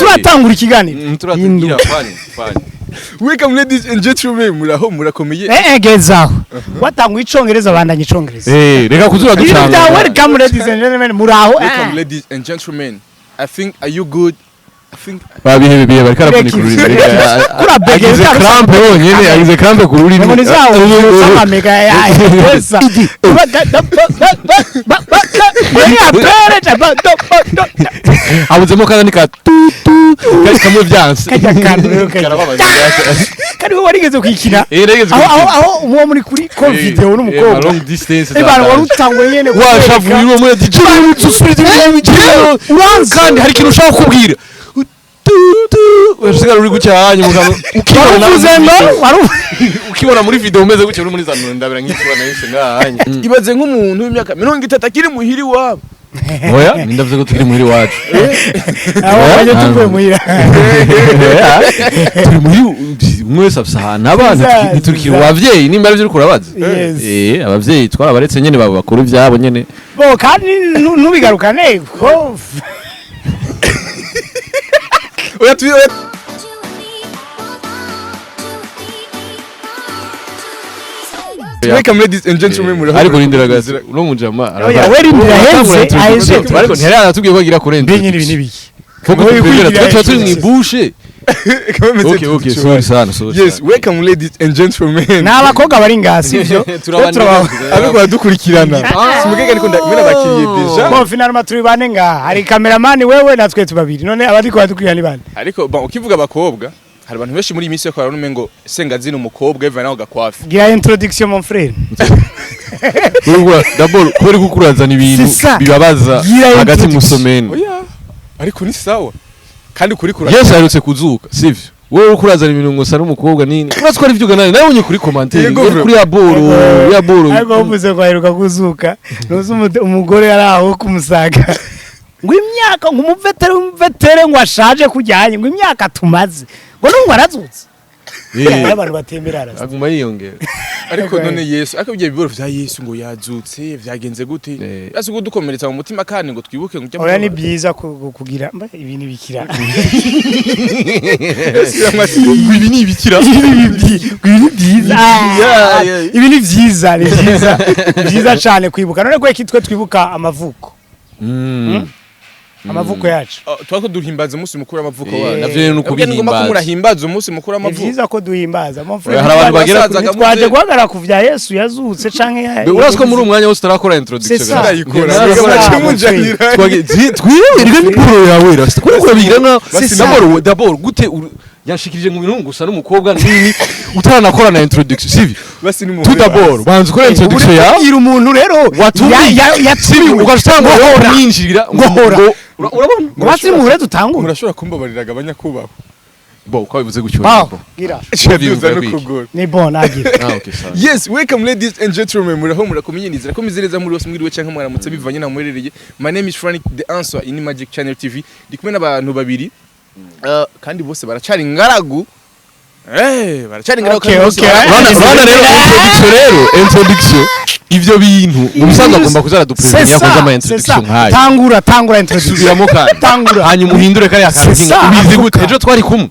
Ntituratangura ikiganiro. Ntituratubwira fani fani. Welcome, ladies and gentlemen, muraho, murakomeye? Gezaho watanguye icongereza, bandanya icongereza. Reka kuzura Ibintu bya ducanga. "Welcome, ladies and gentlemen, muraho." Welcome, ladies and gentlemen, I think, are you good? I think Babihe bihe bariko aravunika ururimi. Kuri abege. Agize crampe yonyene, agize crampe ku rurimi. Ngo ni zawo z'amamega ya pesa ba da da ba ba ba ba ba ni apere da ba do ba do. Habuzemo kandi ka tu tu kari kamwe vyanse. Kajya kantu rero kajya. Karababaza. Kandi wowe warigeze kwikina. Regeze. Aho uwo muri kuri call video n'umukobwa. Long distance. Ibana wari utanguye nyene. Washavuye uwo muri DJ Uranzi. Kandi hari ikintu ushaka kubwira tu tu, usigara uri gutya hanyuma ukibona. Waruvuze ngo waru Ukibona muri video umeze gutya, uri muri za ndabira nk'isura nahise ngahanye. Ibaze nk'umuntu w'imyaka 30 akiri muhiri wabo. Oya, nindavuze ko turi muhiri wacu. Aho waje tuvuye muhira. Turi muri umwe wese afise ahantu abana. Ntiturikira abavyeyi nimba arivyo uriko urabaza. Yes. Abavyeyi twarabaretse nyene, babo bakora ivyabo nyene. Bo kandi ntubigarukane ko Oya, tubi oya. Welcome, ladies and gentlemen, muraho. Ariko rindira gato, uno mujama. Oya, we rindira heze aheze. Ariko ntiyari yaratubwiye ko agira kuri Mbe nyine ibi nibiki? Kuko Wowe twegera kwigira twe tuba turi hejuru. mw'ibushe. Okay, sorry sana, sorry. Yes, welcome, ladies and gentlemen. Ni abakobwa bari ngaha, sivyo? Turabana. Ariko baradukurikirana. Simugega, ariko ndamena bakiriye déjà. Bon, finalement turi bane ngaha, hari cameraman, wewe natwe tubabiri. None abariko badukurikirana ni bande? Ariko bon, ukivuga abakobwa, hari abantu benshi muri iyi minsi yo barabona umengo Sengazi ni umukobwa eva nawe gakwafi. Gira introduction, mon frère. Urugura d'abord kubera ko kurazana ibintu C'est ça. bibabaza Gira hagati mu introduction. somene. Oya, ariko ni sawa kandi kuri kura. Yesu aherutse kuzuka, sivyo? Wowe uriko urazana ibintu ngo usa n'umukobwa nini, uratse ko ari ivyo uganira nawe unye kuri commentaire. Yego, yari bro. Kuri ya boro ya boro. Ariko bavuze ngo aheruka kuzuka, ntuzi umugore yari aho kumusaga ngo imyaka ngo umuvetere umuvetere ngo ashaje kujyanye ngo imyaka tumaze ngo nubwo arazutse. Abantu batemera araza. Aguma yiyongera. Ariko none Yesu, ariko ibyo biboro vya Yesu ngo yazutse vyagenze gute? Basi ngo dukomeretsa mu mutima kandi ngo twibuke ngo Oya, ni byiza kugira mba ibi ni bikira. Ibi ni ibikira. Ibi ni byiza. Ibi ni byiza, ni byiza, ni byiza cyane kwibuka. None ko twe twibuka amavuko, amavuko yacu. Twako duhimbaza umunsi mukuru w'amavuko wacu. Navyo rero ni Nabwo ni ngombwa ko ukubihimbaza. murahimbaza umunsi mukuru Ni w'amavuko. byiza ko duhimbaza, mon frère. Oya, hari abantu bagera Ntitwaje guhagarara ku vya Yesu yazutse canke Urazi ko muri umwanya wose utarakora introduction? C'est ça. Ndayikora. C'est ça. Muracimunjanira. Twiwe rero ni boro yawe rasta kuri kurabigira nka C'est ça. D'abord gute yanshikirije mu bintu ngo usa n'umukobwa nini utaranakora na introduction, sivyo? Basi ni Tout d'abord banza ukora introduction yawe. Ubwira umuntu rero Watumiye. yatumiwe. Ugasanga wowe umwinjirira ngo Ngohora. ngo urabona. Ngo basi muhure dutangure. Murashobora kumbabariraga abanyakubahwa. Bo uko bivuze gutyo. Wow, Bo. gira. Shaduza Uvyumva kwiki? n'ukuguru. Ni bon agira. Ah, okay, sawa. Yes, welcome, ladies and gentlemen, muraho, murakomeye? Nizera ko meze neza muri bose, mwiriwe canke mwaramutse bivanye na muherereye. My name is Frank the Answer in Magic Channel TV. Ndi kumwe n'abantu babiri. Kandi bose baracari ingaragu. Baracari ingaragu Okay, kandi bose okay. Urabona rero introduction, rero introduction, ivyo bintu mu bisanzwe agomba kuzara duprevenia yakoze ama introduction nkayo. Tangura, tangura introduction. Subiramo kandi. Tangura. Hanyuma uhindure kariya kantu. C'est ça, Ubizi gute? avuka. Ejo twari kumwe,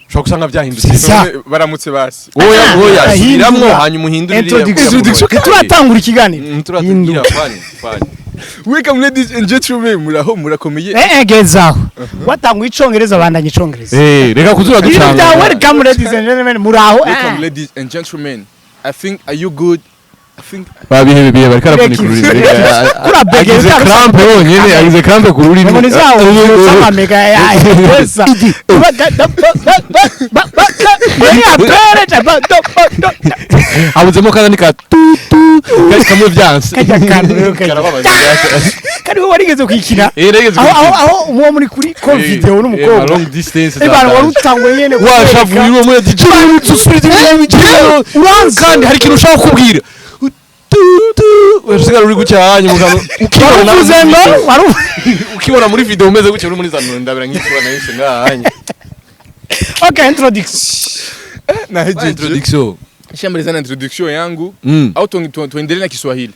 ushobora gusanga vyahindutse. C'est ça. None baramutse basi. Oya, oya. Ahindura. Subiramwo hanyuma uhindure iriya. Introduction. Turatangura ikiganiro. Turatubwira fani fani. Welcome, ladies and gentlemen, muraho, murakomeye? Gezaho watanguye icongereza, bandanya icongereza. Reka kuzura Ibintu bya ducanga. "Welcome, ladies and gentlemen, muraho." Welcome, ladies and gentlemen, I think, are you good? I think Babihe bihe bariko aravunika ururimi. Kuri abege. Agize crampe yonyene, agize crampe ku rurimi. Ngo ni zawo z'amamega ya pesa ba da da ba ba ba ba ba ni apere da ba do ba do. Habuzemo kandi ka tu tu kari kamwe vyanse. Kajya kantu rero kajya. Karababaza. Kandi wowe warigeze kwikina. Regeze. Aho uwo muri kuri call video n'umukobwa. Long distance. Ibana wari utanguye nyene. Washavuye uwo muri DJ. Uranzi. Kandi hari ikintu ushaka kubwira tu tu, usigara uri gutya hanyuma ukibona. Waruvuze ngo waru Ukibona muri video umeze gutya, uri muri za ndabira nk'isura nahise ngahanye. Okay, introduction. Nahejeje. Introduction. Shamaliza na introduction yangu au tuendelee na Kiswahili?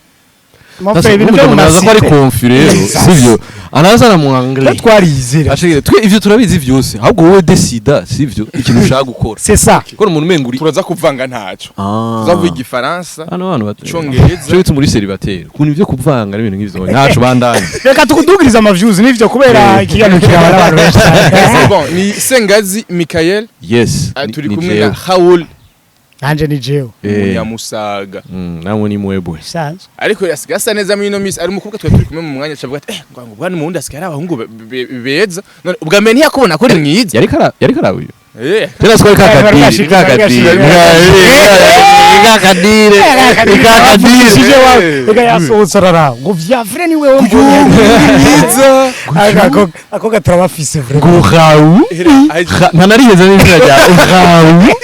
Mon Sasa frère, ibintu byo mu umuntu aza ko ari ma cité. confus rero, sivyo? Anaza na mu anglais. Twarizera. Ashigire twe ivyo turabizi vyose, ahubwo wowe décida, sivyo, ikintu ushaka gukora. C'est ça. Kuko umuntu umenga uri Turaza kuvanga ntaco. Ah. Tuzavuga igifaransa, hano hano icongereza. cyo muri célibataire kuntu ivyo kuvanga n'ibintu nk'ivyo ntaco bandanye. Reka tukudugiriza ama views n'ivyo, kubera ikiganiro kiraba n'abantu benshi cyane. C'est bon, ni Sengazi Michael. Yes. Ah, turi ni kumwe jewe. na Raoul. Nanje ni jewe. Munyamusaga. Namwe ni mwebwe. Bisanzwe. Ariko asigaye asa neza muri ino minsi. Ari umukobwa twari turi kumwe mu mwanya, acavuga ati ngo bwana muwundi asigaye ari abahungu beza. None ubwa mbere ntiyakubona ko uri mwiza. Yariko ara uyu. Eh. Tena siko kakadire kakadire kakadire kakadire. Shije wawe reka yasohotse arara ngo vya vrai ni wewe mbonye. Mwiza. Ako gaturabafise vrai. Ngo Raoul ntanariheza n'izina rya Raoul.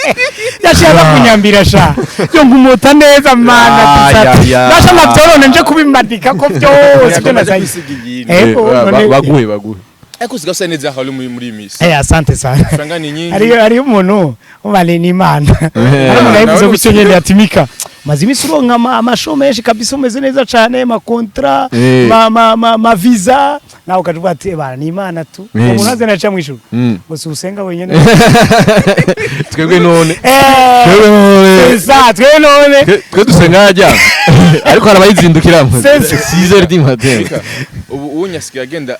Yaciye aza kunyambira sha yo ngumota neza mana. Ya, ya, ya. Nasha navyorone nje kubimadika ko vyose ibyo nazanye. Kwisiga iyindi. Ego, Baguhe baguhe. Ariko usigaye usa neza Raoul muri iyi minsi. Eh, asante sana. Franga ni nyingi. Hariyo umuntu umva ni imana, hari umuntu yabivuze Nawe gutyo nyene ati: "Mika, maze iminsi uronka ama show menshi kabisa, umeze neza cane, ma contrat, ma visa." Nawe ukavuga ati: "Bana, ni imana tu." Umuntu aze naca mw'ijuru ngo si usenga wenyene. Twebwe none Eh, twebwe none c'est ça, twebwe none. Twe dusenga yajya, ariko hari abayizindukiramo C'est ça. 6h du matin. Mika, ubu unyasigaye agenda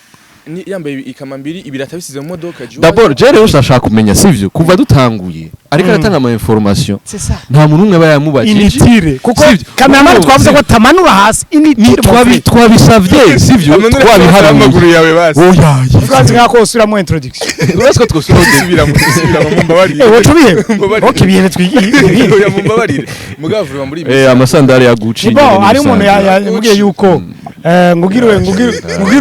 yambaye ikamambiri ibirata bisize mu modoka. D'abord je rero ndashaka kumenya, sivyo, kuva dutanguye ariko aratanga ama information, C'est ça. nta muntu umwe aba yamubajije. Inutile, kuko Sivyo. cameraman Kuko twavuze ko tamanura hasi inutile. Twabisavye, sivyo, twabiharuye. Amaguru yawe basi. Oya. Twazi nkako usubiramo introduction. Uretse ko twosubira. Subiramo, subiramo, mumbabarire. Eh, woca ubihebe. Mumbabarire. Ok, ibihe twigiye. Oya, mumbabarire mugabo vuba muri iyi Eh, amasandari ya Gucci. Ni bon, nyene hari umuntu n'ibisanzwe. yambwiye yuko ngugiriwe ngugire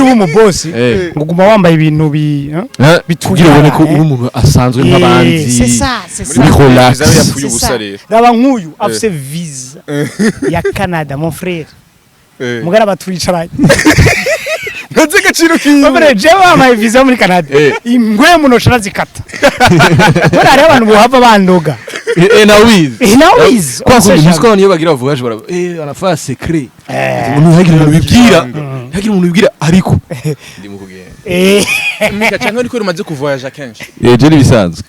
ube umubosi, Eh. ngo guma wambaye ibintu bi eh? Eh, Bitugara, kugira ubone ko eh. uri umuntu asanzwe nk'abandi. C'est ça, c'est ça. Ni relax. Visa yapfuye C'est ubusa ça. rero. Raba nk'uyu afise visa ya Canada, mon frère. Eh. Mugara batwicaranye. Ntazi agaciro kiwe. Mon frère, jewe bampaye visa yo muri Canada. Eh. Ingwe muno zikata. Kubera hariho abantu bohava bandoga. Eh, nawizi. Eh, nawizi. Kwa kundi On sait umusiko abantu iyo bagira voyage bara anafaa secret. Eh. Umuntu ntihagire umuntu bibwira, ntihagire umuntu bibwira, ariko ndi mu kugenda. Eh. Mika, cyangwa ariko rumaze kuvoyaja kenshi. Eh, je nibisanzwe.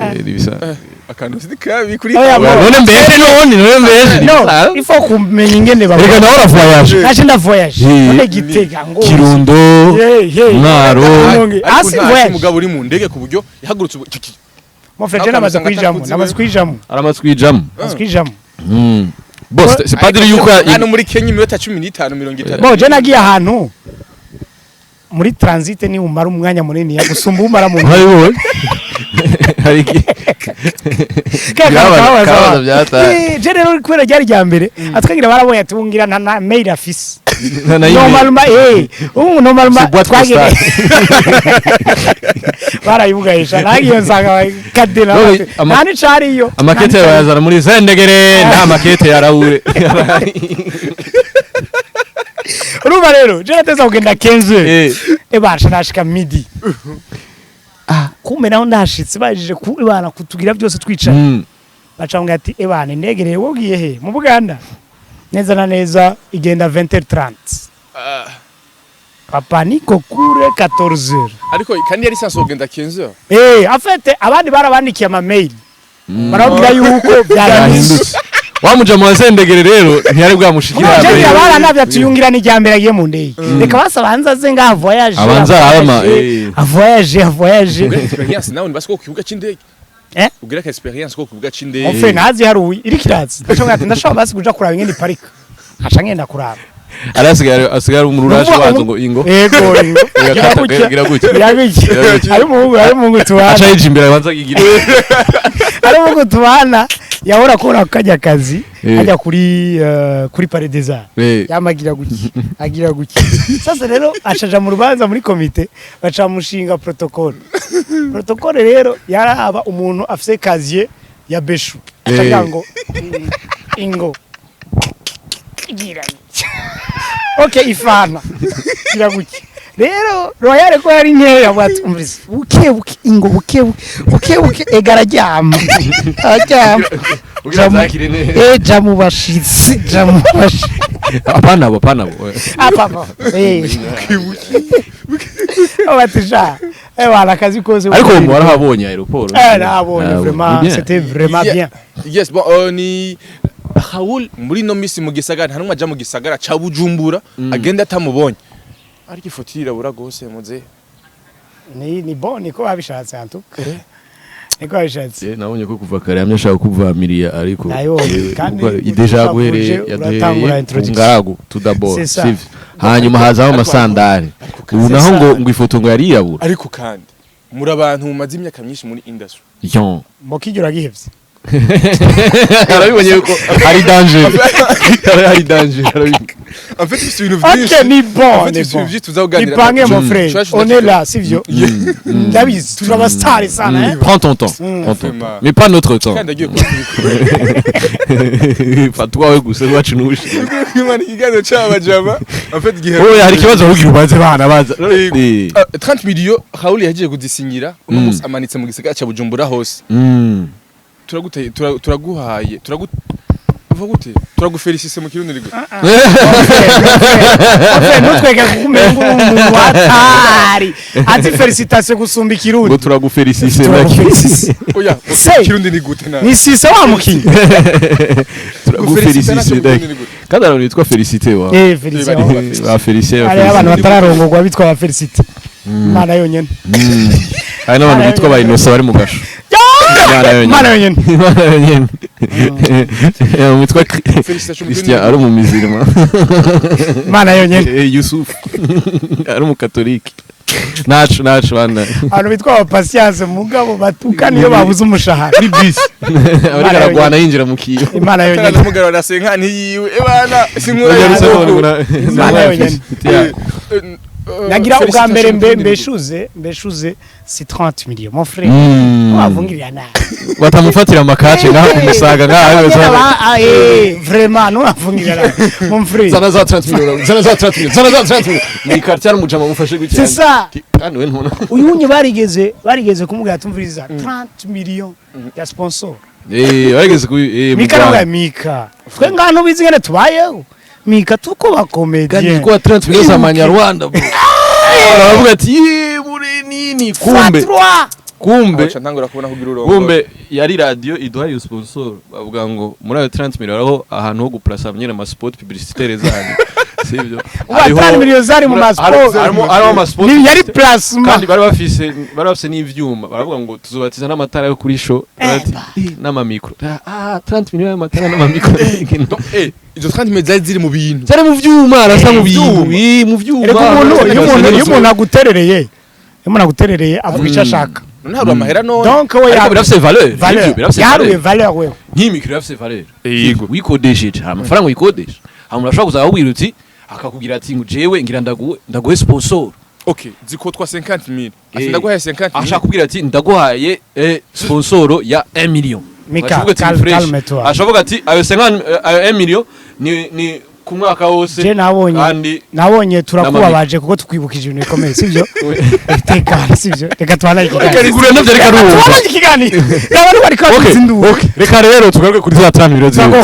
Eh, nibisanzwe. Akantu si kabi kuri Oya, Oya, none mbese none mbese. No, il faut kumenya ingene Reka bavuga. nawe ura voyage. Naje nda voyage. Eh. None Gitega ngo. Kirundo. Hey, hey. Mwaro. Rumonge. Ariko Asi nta voyage. umugabo uri mu ndege ku buryo yahagurutse ubu Mon frère, je namaze kwijamo, namaze kwijamo. Aramaze kwijamo. Namaze kwijamo. Boss, c'est pas dire yuko hano muri Kenya iminota 15, 30. Bon, je nagiye ahantu muri transit ni umara umwanya munini gusumba umara mu hari wowe hari iki. Kabaza byataye. Eh, je rero kubera ryari rya mbere atwagira barabonye ati wungira nta na mail afise. Na email. Normalement, ubu normalement C'est boîte twagiye postale. barayibugayisha nagiye nsanga kadena None, nta n'icariyo. Amakete bayazana muri Zendegere, nta makete ya Raoul. Urumva rero je nateza kugenda 15. Eh. Ebasha nashika midi. Kumbe naho ndashitse bajije ku ibana kutugira byose twicaye. Baca mbwira ati: "Ebana, indege wowe ugiye he?" Mu Buganda neza na neza igenda 20h30. Papa, niko kure 14h. Ariko kandi yari sanso kugenda 15. Eh, en fait abandi barabandikiye ama mail barababwira yuko byarahindutse. Byahindutse. Wa mujama wa Sendegere rero ntiyari bwamushikira. Jewe baranavye atuyungira n'irya mbere agiye mu ndege, reka basa abanza aze ngaha voyage. Abanza araba, eh. Avoyage, avoyage. Ugira experience nawe ntibasi ko ku kibuga c'indege. Eh? Ugira ka experience ko ku kibuga c'indege. En fait ntazi haruye iri kirazi ndaca ati ndashobora basi kuja kuraba ingene iparika, nkaca ngenda kuraba. Arasigaye asigaye mu ruraje wazo ngo ingo. Yego, ingo. Gira gutya, gira gutya. Gira gutya. Gira gutya. Ari umuhungu tubana. Aca yija imbere abanza igira. Ari umuhungu tubana yahora akora kajya kazi. Eh. Ajya kuri Palais des Arts. Eh. Yamagira gutya, agira gutya. Sasa rero ashaja mu rubanza muri komite, baca mushinga protocole. Protocole rero yaraba umuntu afise casier ya beshu, acagira Eh. ngo ingo gira gutya. Okay, ifana gira gutya. Rero royale ko yari nkeya bati umvise buke buke, ingo buke buke buke buke, ega araryama araryama. Kugira zakire neza. Eh, ja mu bashitsi, ja mu bashitsi. Apana abo, apana abo. Apa eh batisha wala akazi kose. Ariko uwo warahabonye aéroport? Nahabonye. Ah, Vraiment, bien. c'était vraiment Yeah. bien. Yes, bon, ni Raoul muri no misi mu gisagara, nta numwe aja mu gisagara ca Bujumbura agenda atamubonye, ariko ifoto irirabura gose muze. Ni bon, niko babishatse, en tout cas niko babishatse. Nabonye ko kuva kare yamye ashaka kuvamiriya, ariko Nayibonye. Kandi déjà guhereye uratangura yaduhereye ku introduction. ngaragu tout d'abord. C'est ça. Sivyo? Hanyuma hazaho amasandare, ubu naho ngo ifoto ngo yari yirabura. Ariko kandi muri abantu mumaze imyaka myinshi muri industry. Yon. Mokijyo uragihevye. Arabibonye yuko hari danger, hari danger, arabibonye. En fait, ifite ibintu byinshi. Ok, ni bon. En fait, Ni ifite bon. ibintu byinshi tuzakuganira. Nipange, mon frère. On est là, sivyo? Ndabizi turaba star sana, eh. Prends ton temps, prends ton temps, mais pas notre temps. Kandi agiye kuba Fata uwawe gusa, iwacu ntushire. Imana ikiganiro c'abajama en fait gihe. Oya, hari ikibazo ahubwo ubanze bana baza. 30 millions Raoul yagiye kuzisinyira, uno munsi amanitse mu gisagara ca Bujumbura hose. Turaguteye, turaguhaye, turagu uva gute, turagufelicise mu Kirundi gute? Mon frère, ntutweke kuko umenga uri umuntu watari azi félicitation gusumba Ngo ikirundi. turagufelicise. Turagufelicise. Oya. Se. Kirundi ni gute na? Ni sise wa mukinyi. Turagufelicise. Kandi abantu bitwa Félicité wa Félicité. Ba Félicité. Hariho abantu batararongorwa bitwa ba Félicité, Imana yonyene. Hari n'abantu bitwa ba Innocent bari mu gasho. Imana yonyene. Imana yonyene. Imana yonyene. Witwa Félicitations mu Christian Kirundi. ari mu mizirima. Imana yonyene. Yusuf ari umukatolike, nacu nacu bana. Abantu bitwa ba Patience, mugabo batuka niyo babuze umushahara. Kuri bisi ariko aragwana yinjira mu kiyo. Imana yonyene. Taramugarura na senkani yiwe ebana sinkura. Imana yonyene. Nagira ubwa mbere mbe mbeshuze si 30 millions, mon frère, wavungirira nabi. Batamufatira amakace ngaha kumusaga ngaha. Vraiment, ntiwavungirira nabi, mon frère. Zana za 30 millions, zana za 30 millions, zana za 30 millions muri quartier, ari umujama mufashe gutya. C'est ça. Kandi we ntubona. Uyu unye barigeze kumubwira, tumviriza, 30 millions ya sponsor. Barigeze ku Mika nawe, Mika, twe ngaha ntubizi ingene tubayeho, Mika, tuko Kandi ba comédien. kwa 30 millions z'amanyarwanda, bro, baravuga ati "Ye, muri nini?" Kumbe kumbe Abaca ntangura kubona kugira urongo. Kumbe yari radio iduha iyo sponsor, bavuga ngo muri ayo 30 millions hariho ahantu ho guplaça nyine ama spot publicitaire zanyu, sivyo? Ubu 30 millions zari mu ma spot. Harimo ama spot. Ni yari placement. Kandi bari bafise n'ivyuma, baravuga ngo tuzobatiza n'amatara yo kuri show. Bati, n'amamikro, 30 millions y'amatara n'amamikro. Izo 30 millions zari ziri mu bintu. Zari mu vyuma, arasa mu bintu, mu vyuma. Erega umuntu iyo umuntu aguterereye avuga icyo ashaka. None hari amahera none. Donc we Ariko birafise valeur. Valeur. Nivyo, birafise Yaruye valeur. Valeur wewe. Nk'iyi mikro irafise valeur. Yego. Wikodesheje, hari amafaranga wikodesha, hanyuma urashobora kuza wabwira uti, akakubwira ati ngo jewe ngira ndaguhe sponsor. Okay, zikotwa 50 mille. Ati ndaguhaye 50 Ashaka mille. kubwira ati ndaguhaye sponsor ya 1 million. Mika, Ashavuga ati, fresh. calme-toi. Ashavuga ati ayo 50, ayo 1 million ni ku mwaka wose. Je nabonye Kandi nabonye turakubabaje kuko tukwibukije ibintu bikomeye, sivyo? Tekana, sivyo? Reka tubandanye ikiganiro. Igura navyo, reka rumva. Tubandanye ikiganiro, abantu bariko Okay, bavuza induru. okay. Reka rero tugaruke kuri za 30 millions zawe.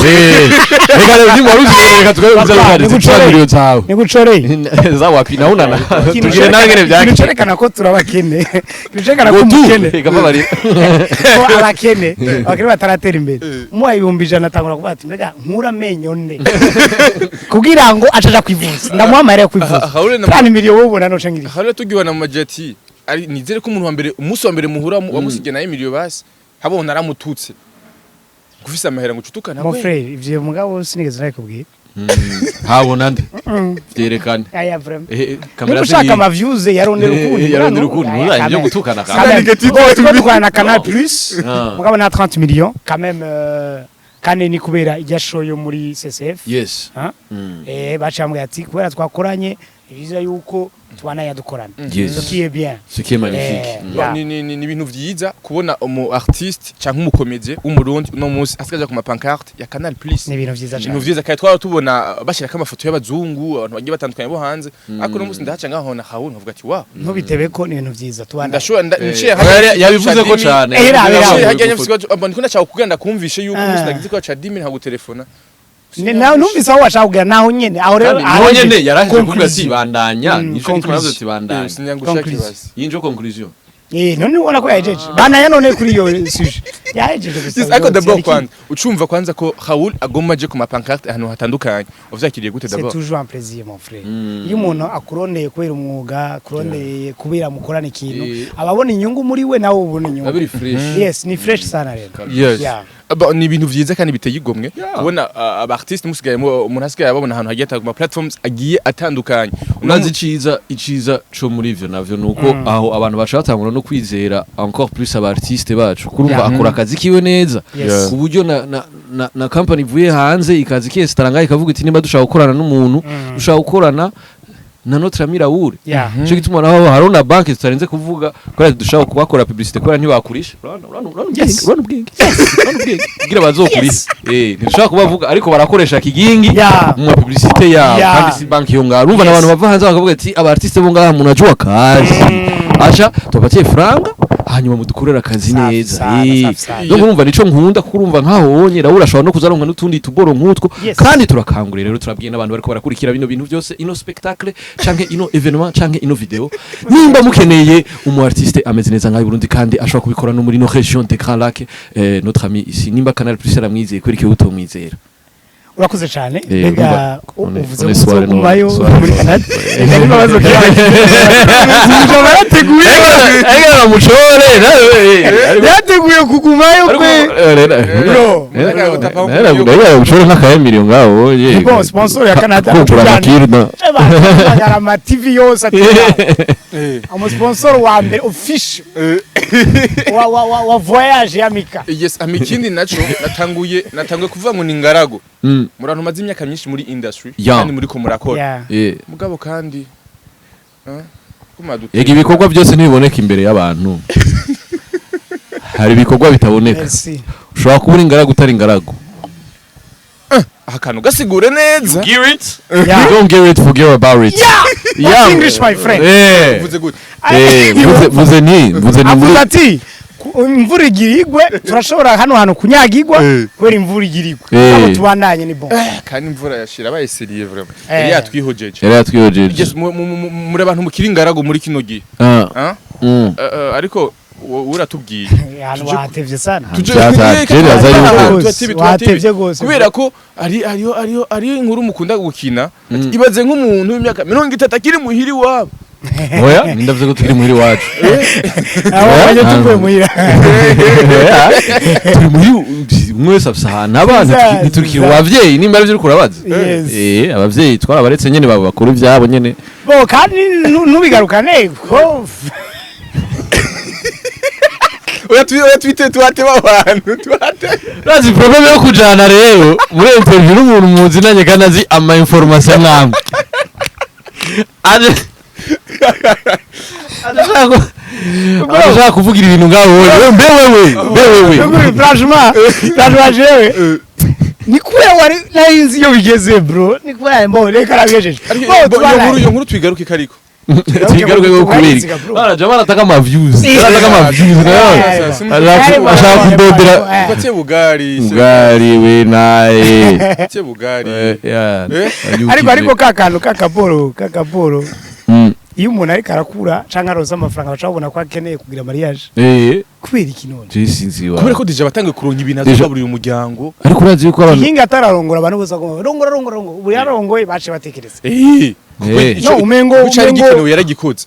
Reka rero ni wari uzi, reka tugaruke kuri za Papa, 30 nigucoreye. millions zawe. Nigucoreye. Za wapi naunana. Ikintu Tugire nawe ngene ikintu byake. cerekana ko turabakene, ikintu cerekana ko Ngo tu, umukene reka mbabarira. ko abakene bataratera imbere, umuhaye 100,000 atangura kuvuga ati mbega nkura amenyo nde kugira ngo acaja kwivuza, ndamuha amahera yo kwivuza. Raoul na 30 millions wowe ubona noca ngiri. Raoul tugiwana mu majati ari nizere ko umuntu wa mbere, umunsi wa mbere muhura wamusigiye naye miliyo, basi habona aramututse gufise amahera ngo ucutukana. Mon frère, ivyo mugabo sinigeze nabikubwira. Habona nde? Vyerekane. Aya, vraiment. Kamera Niba ushaka ama views, yarondera ukundi. Yarondera ukundi, ntuzanye ibyo gutukana Quand kandi. même. Oh, tuba dukorana na Canal Plus. Ah. Mugabo na 30 millions quand même, kandi ni kubera ijya show yo muri CCF. Yes. Ah? Mm. Baca bambwira ati kubera twakoranye ni byiza yuko tubana dukorana. Yes. Ce qui est bien. Ce qui est magnifique. Yeah. Ni ibintu vyiza kubona umu artiste canke umu comédien w'umurundi uno munsi asigaje ku ma pancarte ya Canal Plus. Ni ibintu vyiza Ibintu cyane. vyiza kandi twaba tubona bashyirako amafoto y'abazungu, abantu bagiye batandukanye bo hanze, ariko uno munsi ndahaca ngaho na Raoul nkavuga ati wow. Ntubitebe ko ni ibintu vyiza tubana. Ndashobora niciye Yabivuze ko cane. Era, era. Hajya nyafise abo ndiko ndashaka kugira ndakumvishe yuko umunsi nagize ko Chadimi ntagutelefona. Nawe numvise aho washaka kugera, naho nyene aho rero. Kandi niho nyene yaraheje kuvuga ati Conclusion. bandanya. Nico gituma navuze Conclusion. ati bandanya. Sinyangushaka. Conclusion. Ibasi. Iyi nico conclusion. None ubona ko yahejeje, bandanya none kuri iyo sujet yahejeje gusa. Yes, ariko d'abord kwanza ucumva kwanza ko Raoul agomba aje ku ma pancarte ahantu hatandukanye, uvyakiriye gute C'est d'abord? toujours un plaisir, mon frère. Iyo umuntu akurondeye kubera umwuga, akurondeye kubera mukorana ikintu, ababona inyungu muri we, nawe ubona inyungu. Abiri fresh. Yes, ni fresh sana rero. Yes. Yeah. Aba, ni ibintu vyiza kandi biteye igomwe Yeah. kubona aba artiste musigaye umuntu asigaye ababona ahantu hagiye atandukanye, platforms agiye atandukanye. Urazi iciza co muri ivyo navyo nuko aho abantu baca batangura no kwizera encore plus aba artiste bacu, kurumva akora akazi kiwe neza, ku buryo na company ivuye hanze ikaza ikesitara ngaho ikavuga iti nimba dushaka gukorana n'umuntu, dushaka gukorana na notre ami Raoul. Nico gituma naho hariho na banki tutarenze kuvuga kubera dushaka kubakora publicité, kubera ntibakurisha. Urabona ubwenge, urabona ubwenge kugira bazokurisha. Ntidushaka kubavuga, ariko barakoresha kigingi mu ma publicité yabo, kandi si banki yo ngaho. Urumva n'abantu bava hanze bakavuga ati aba artiste bo ngaha munajua kazi, acha tubapatie franga hanyuma mudukorera akazi Safi neza. sana, safi sana. Donc urumva nico nkunda, kuko urumva nkaho wonye Raoul ashobora no kuzaronka n'utundi tuboro nk'utwo. Kandi turakangurira rero, turabwiye n'abantu bariko barakurikira bino bintu byose, ino spectacle canke ino événement canke ino video, nimba mukeneye umu artiste ameze neza nkaho i Burundi kandi ashobora kubikora no muri no région des Grands Lacs, notre ami ici, nimba Canal Plus aramwizeye, kubera iki utomwizera? Urakoze cyane. Mbega urumva, uvuze one ko soirée uzogumayo muri soirée Canada? Reka n'ibibazo byawe barateguye. Ariko mushore. Yateguye kugumayo kwe. Bro. Mushore nk'akayemiriyo ngaho. Ni bon sponsor ya Canada. Kumpura makirna. Bagara ama TV yose ati umusponsor wa mbere official wa voyage ya Mika. Yes, ama ikindi naco natanguye kuvuga ngo ni ngarago murantu maze imyaka myinshi muri industry kandi muri ko murakora. Mugabo kandi ko mwaduteye- Yega ibikorwa byose ntibiboneka imbere y'abantu, hari ibikorwa bitaboneka. Merci. Ushobora kuba uri ingaragu utari ingaragu. Aha kantu gasigure neza. Get it? Yeah. You don't get it, forget about it. Yeah. That's English, my friend. Uvuze gute? Mvuze ni muri Avuze ati imvura igira igwe, turashobora hano hantu kunyagirwa kubera imvura igira igwe. Abo tubandanye ni bon. Kandi imvura yashira abaye sérieux vraiment. Yari yatwihojeje. Yari yatwihojeje. Yes, muri abantu mukiri ingaragu muri kino gihe. Ah. Ah? Ariko wowe uratubwiye. Ahantu wahatevye sana. Jeri aza yuko Wahatevye gose. Kubera ko ari ariyo ariyo ariyo inkuru mukunda gukina. Ati, ibaze nk'umuntu w'imyaka 30 akiri muhiri wabo. Oya, nindavuze ko turi muhiri wacu. Aho waje tuvuye muhira. Oya, turi muhiri, umwe wese afise ahantu aba. Ntiturikira abavyeyi nimba arivyo uriko urabaza. Yes. Abavyeyi twarabaretse nyene, babo bakora ivyabo nyene. Bo kandi ntubigarukane ko Oya, twite tuhate abantu tuhate. Urazi problème yo kujana rero muri interview n'umuntu muzinanye kandi azi ama information namwe. Aje ashaka kuvugira ibintu ngaho wewe, mbe wewe, mbe wewe. Franchement jewe ni kubera wari nari iyo bigeze, bro, ni kubera mbo reka arabijeje. Ariko Bo iyo nkuru tuyigaruke kariko. Tuyigaruke ko kubera bana jama arataka ama views, arataka ama views nawe. Ashaka kudodera. Upatie bugari. Ugari we naye. Upatie bugari. Ariko ka kantu kakaboro iyo umuntu ariko arakura canke aronse amafaranga, baca babona ko akeneye kugira mariage. Kubera iki none? Je sinzi wa. Kubera ko déjà batangiye kuronka ibintu azogaburira umuryango. Ariko urazi yuko abantu Ihinga atararongora, abantu bose bagomba rongora, rongora, rongora. Ubu yarongoye bace batekereza. No, umengo Cari umengo gikenewe yaragikoze.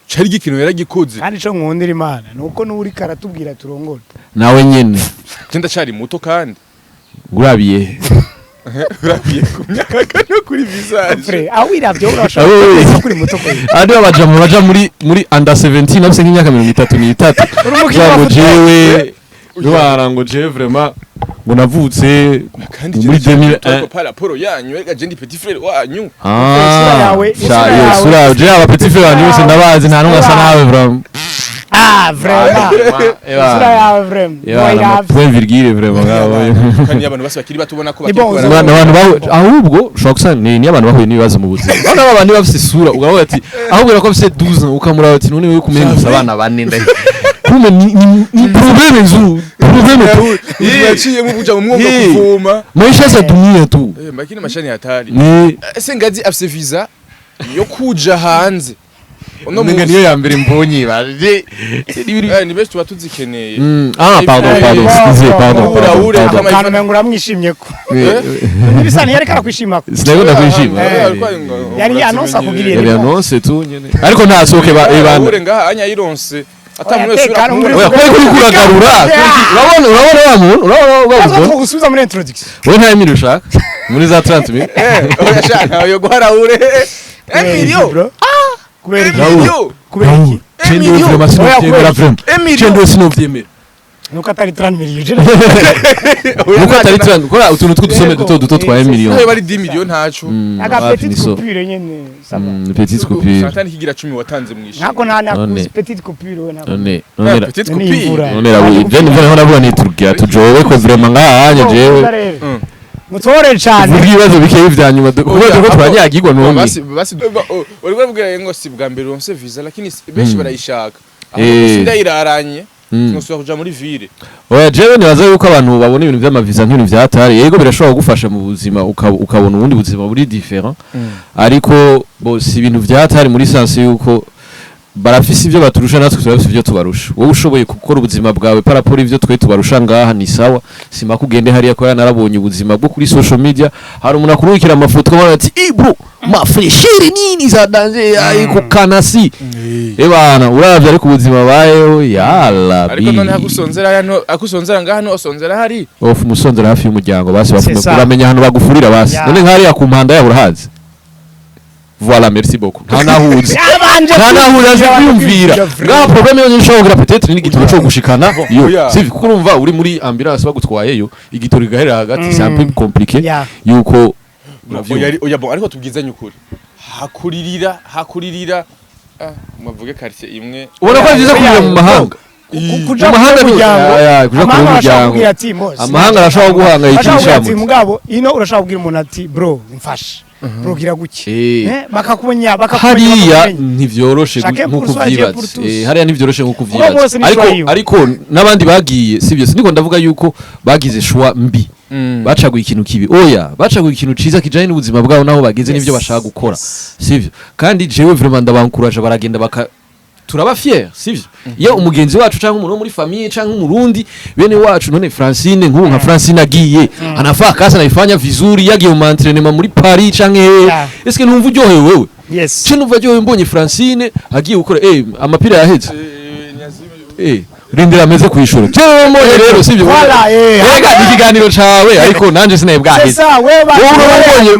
Cari gikenewe yaragikoze. Kandi ico nkundira Imana nuko n'uri karatubwira turongore. Nawe nyene. Je ndacari muto kandi. Urabiye. Urabiye ku myaka no kuri visage. Frère, aho wiravye Ah, urashobora oui, oui. kuba kuri muto kwe. Andi babaja baja muri under 17 nafise nk'imyaka 33. Uri umukinnyi wa ngo football. jewe Rwara ngo jewe vraiment ngo navutse Kandi muri 2001. par rapport yanyu, rega je ndi petit frère wanyu. Isura yawe, Ah, isura sha, yo, yawe. isura yawe, jewe aba petit frère banje bose ndabazi, nta n'umwe asa nawe vraiment. Ah, vraiment. Isura yawe vraiment. Eba, point virgule vraiment ngaho. Kandi abantu bose bakiri bato ubona ko Ni bon, bakiri Abantu abantu ahubwo ushobora gusanga ni abantu bahuye n'ibibazo mu buzima. Bana b'abantu bafise isura ukavuga ati ahubwo urako afise 12 ans, ukamuraba ati none wewe kumenga ufise abana bane ndahe. Kumbe ni problème zu Problème tu. Yaciyemo kuja mu mwonga Eh. kuvoma. Maisha za dunia tu. Eh, makini maisha ni hatari. Ni Ese Ngazi afise visa yo kuja hanze uno Umenga munsi? niyo ya mbere mbonye baje. Eh, ni benshi tuba tuzikeneye. Ah, pardon, pardon, excusez, pardon, pardon, Urahure, pardon. kama- Kantu umengo uramwishimye ko n'ibisa ntiyariko arakwishima ko. Sinabona kwishima. Yari annonce akugiriye. Yari annonce tu nyene. Ariko ntasohoke ba ebana. Urahure ngaha anya yironse ata Oya, muntu wese tekana, urakubona. Oya, kwari kuri kuragarura. Urabona wa muntu, urabona wa Aza muntu. tugusubiza muri introduction. Wowe nta mili ushaka? Muri za 30 mili. Eh, oya sha ntawe yo guharahure. Emilio. Bro. Kubera iki? Emilio. Kubera iki? Chendo vraiment sinovyemera vraiment. Emilio. Chendo sinovyemera. Nuko atari 30 millions. Nuko atari 30, kora utuntu tw'udusome duto duto twa 1 million. Nawe bari 10 million ntaco. Aga Wapi petite ni so. coupure nyene ça va. Petite coupure. Santani kigira 10 watanze mwisha. Ntabwo nta None. nakuzi petite coupure we ntabwo. None Eh, none petite None coupure. imvura. none rabu je ndumva naho niturugira tujowe ko vraiment ngahanye jewe. Mm. Mutore cyane. Vuga ibibazo bikeyi vya nyuma kubera ko turanyagirwa none. Basi basi uri kubabwira ngo si bwa mbere uronse visa, lakini benshi barayishaka. Eh. Sindayiraranye sinusubira kuja muri ville. Oya, jewe nibaza yuko abantu babona ibintu vy'amaviza nk'ibintu vyatari. Yego, birashobora kugufasha mu buzima, ukabona ubundi buzima buri différent, ariko bo si ibintu vyatari muri sens yuko barafise ivyo baturusha, natwe turafise ivyo tubarusha. Wowe ushoboye gukora ubuzima bwawe par rapport ivyo twe tubarusha ngaha ni sawa, simaka ugende hariya. Ko narabonye ubuzima bwo kuri social media, hari umuntu akurungikira amafoto ukabona ati: "Eh bro, ma fraîcheur nini za danger ariko kanasi ebana." Uravye ariko ubuzima bayeho, yala. Ariko none hakusonzera hano, akusonzera ngaha no osonzera hari. Ofu musonzera hafi y'umuryango basi bafume. C'est ça. Uramenya ahantu bagufurira basi. None nk'hariya ku mpanda yaho urahazi? Voilà, merci beaucoup. Nta nahuzi. Yabanje Nta nahuzi azi kwiyumvira ngaha. Problème yonyine ushobora kugira peut-être ni igitoro cyo gushikana yo. Oya. Sivyo? Kuko urumva uri muri ambulance bagutwayeyo, igitoro kigaherera hagati, c'est un peu compliqué Yeah. yuko. Oya, oya, bon, ariko tubwizanye ukuri, hakuririra hakuririra, ah, muvuge quartier imwe. Ubona ko ari byiza kujya mu mahanga. Kuja Mu mahanga kure y'umuryango. Ya, kuja kure Amahanga arashobora y'umuryango. kubwira ati mose. Amahanga arashobora guhangayikisha. Ashobora kubwira ati Mutse. mugabo ino urashobora kubwira umuntu ati: "Bro, mfashe bro, gira guke." Eh. Eh, bakakumenya bakakumenya. Hariya Bakakumenya. ntivyoroshe Chacun nkuko pour soi, Dieu uvyibaza. pour tous. Eh, hariya ntivyoroshe nkuko Uwo uvyibaza. bose ni Ariko choix yiwe. ariko n'abandi bagiye sivyo, siniko ndavuga yuko bagize choix mbi, bacaguye ikintu kibi. Oya, bacaguye ikintu ciza kijanye n'ubuzima bwabo naho bageze n'ivyo bashaka gukora, sivyo? Kandi jewe vraiment ndabankuraje, baragenda baka turaba fier, sivyo? Iyo umugenzi wacu cyangwa umuntu wo muri famille cyangwa umurundi bene wacu, none Francine, nk'ubu nka Francine agiye anafaa kazi anaifanya vizuri, yagiye mu entraînement muri Paris canke hehe, est-ce que ntumva uryohewe wewe? Yes. Ce numva aryohewe mbonye Francine agiye gukora amapira yaheze, rindira ameze kwishura. Jewe mbonye rero, sivyo? Voilà, eh. Ega ni ikiganiro cawe, ariko nanje sinaye C'est bwaheze. ça, wewe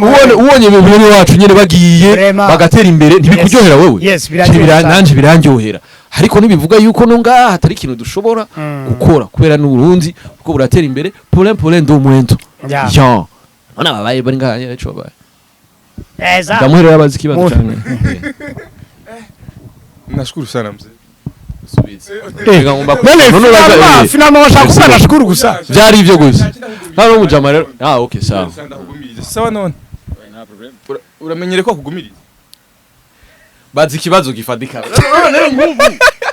Wowe ubonye bene wacu nyene bagiye Vraiment. bagatera imbere, ntibikuryohera wewe? Yes, Je biraryohera cyane. nanje birandyohera, ariko ntibivuga yuko no ngaha hatari ikintu dushobora gukora, kubera n'Uburundi kuko buratera imbere pole pole ndo mwento. Ya none ababaye bari ngaha nyene ico babaye. Eza. Ndamuherera abazi ikibazo Mu- cyane. Nashukuru sana mzee. Reka ngomba None none uraza- finalement, finalement washaka kuvuga nashukuru gusa. Byari ibyo gusa, nta n'umujama rero. Ah, okay, sawa. Sawa, none uramenyere ko akugumiriza. Bazi ikibazo gifatika none rero nk'ubu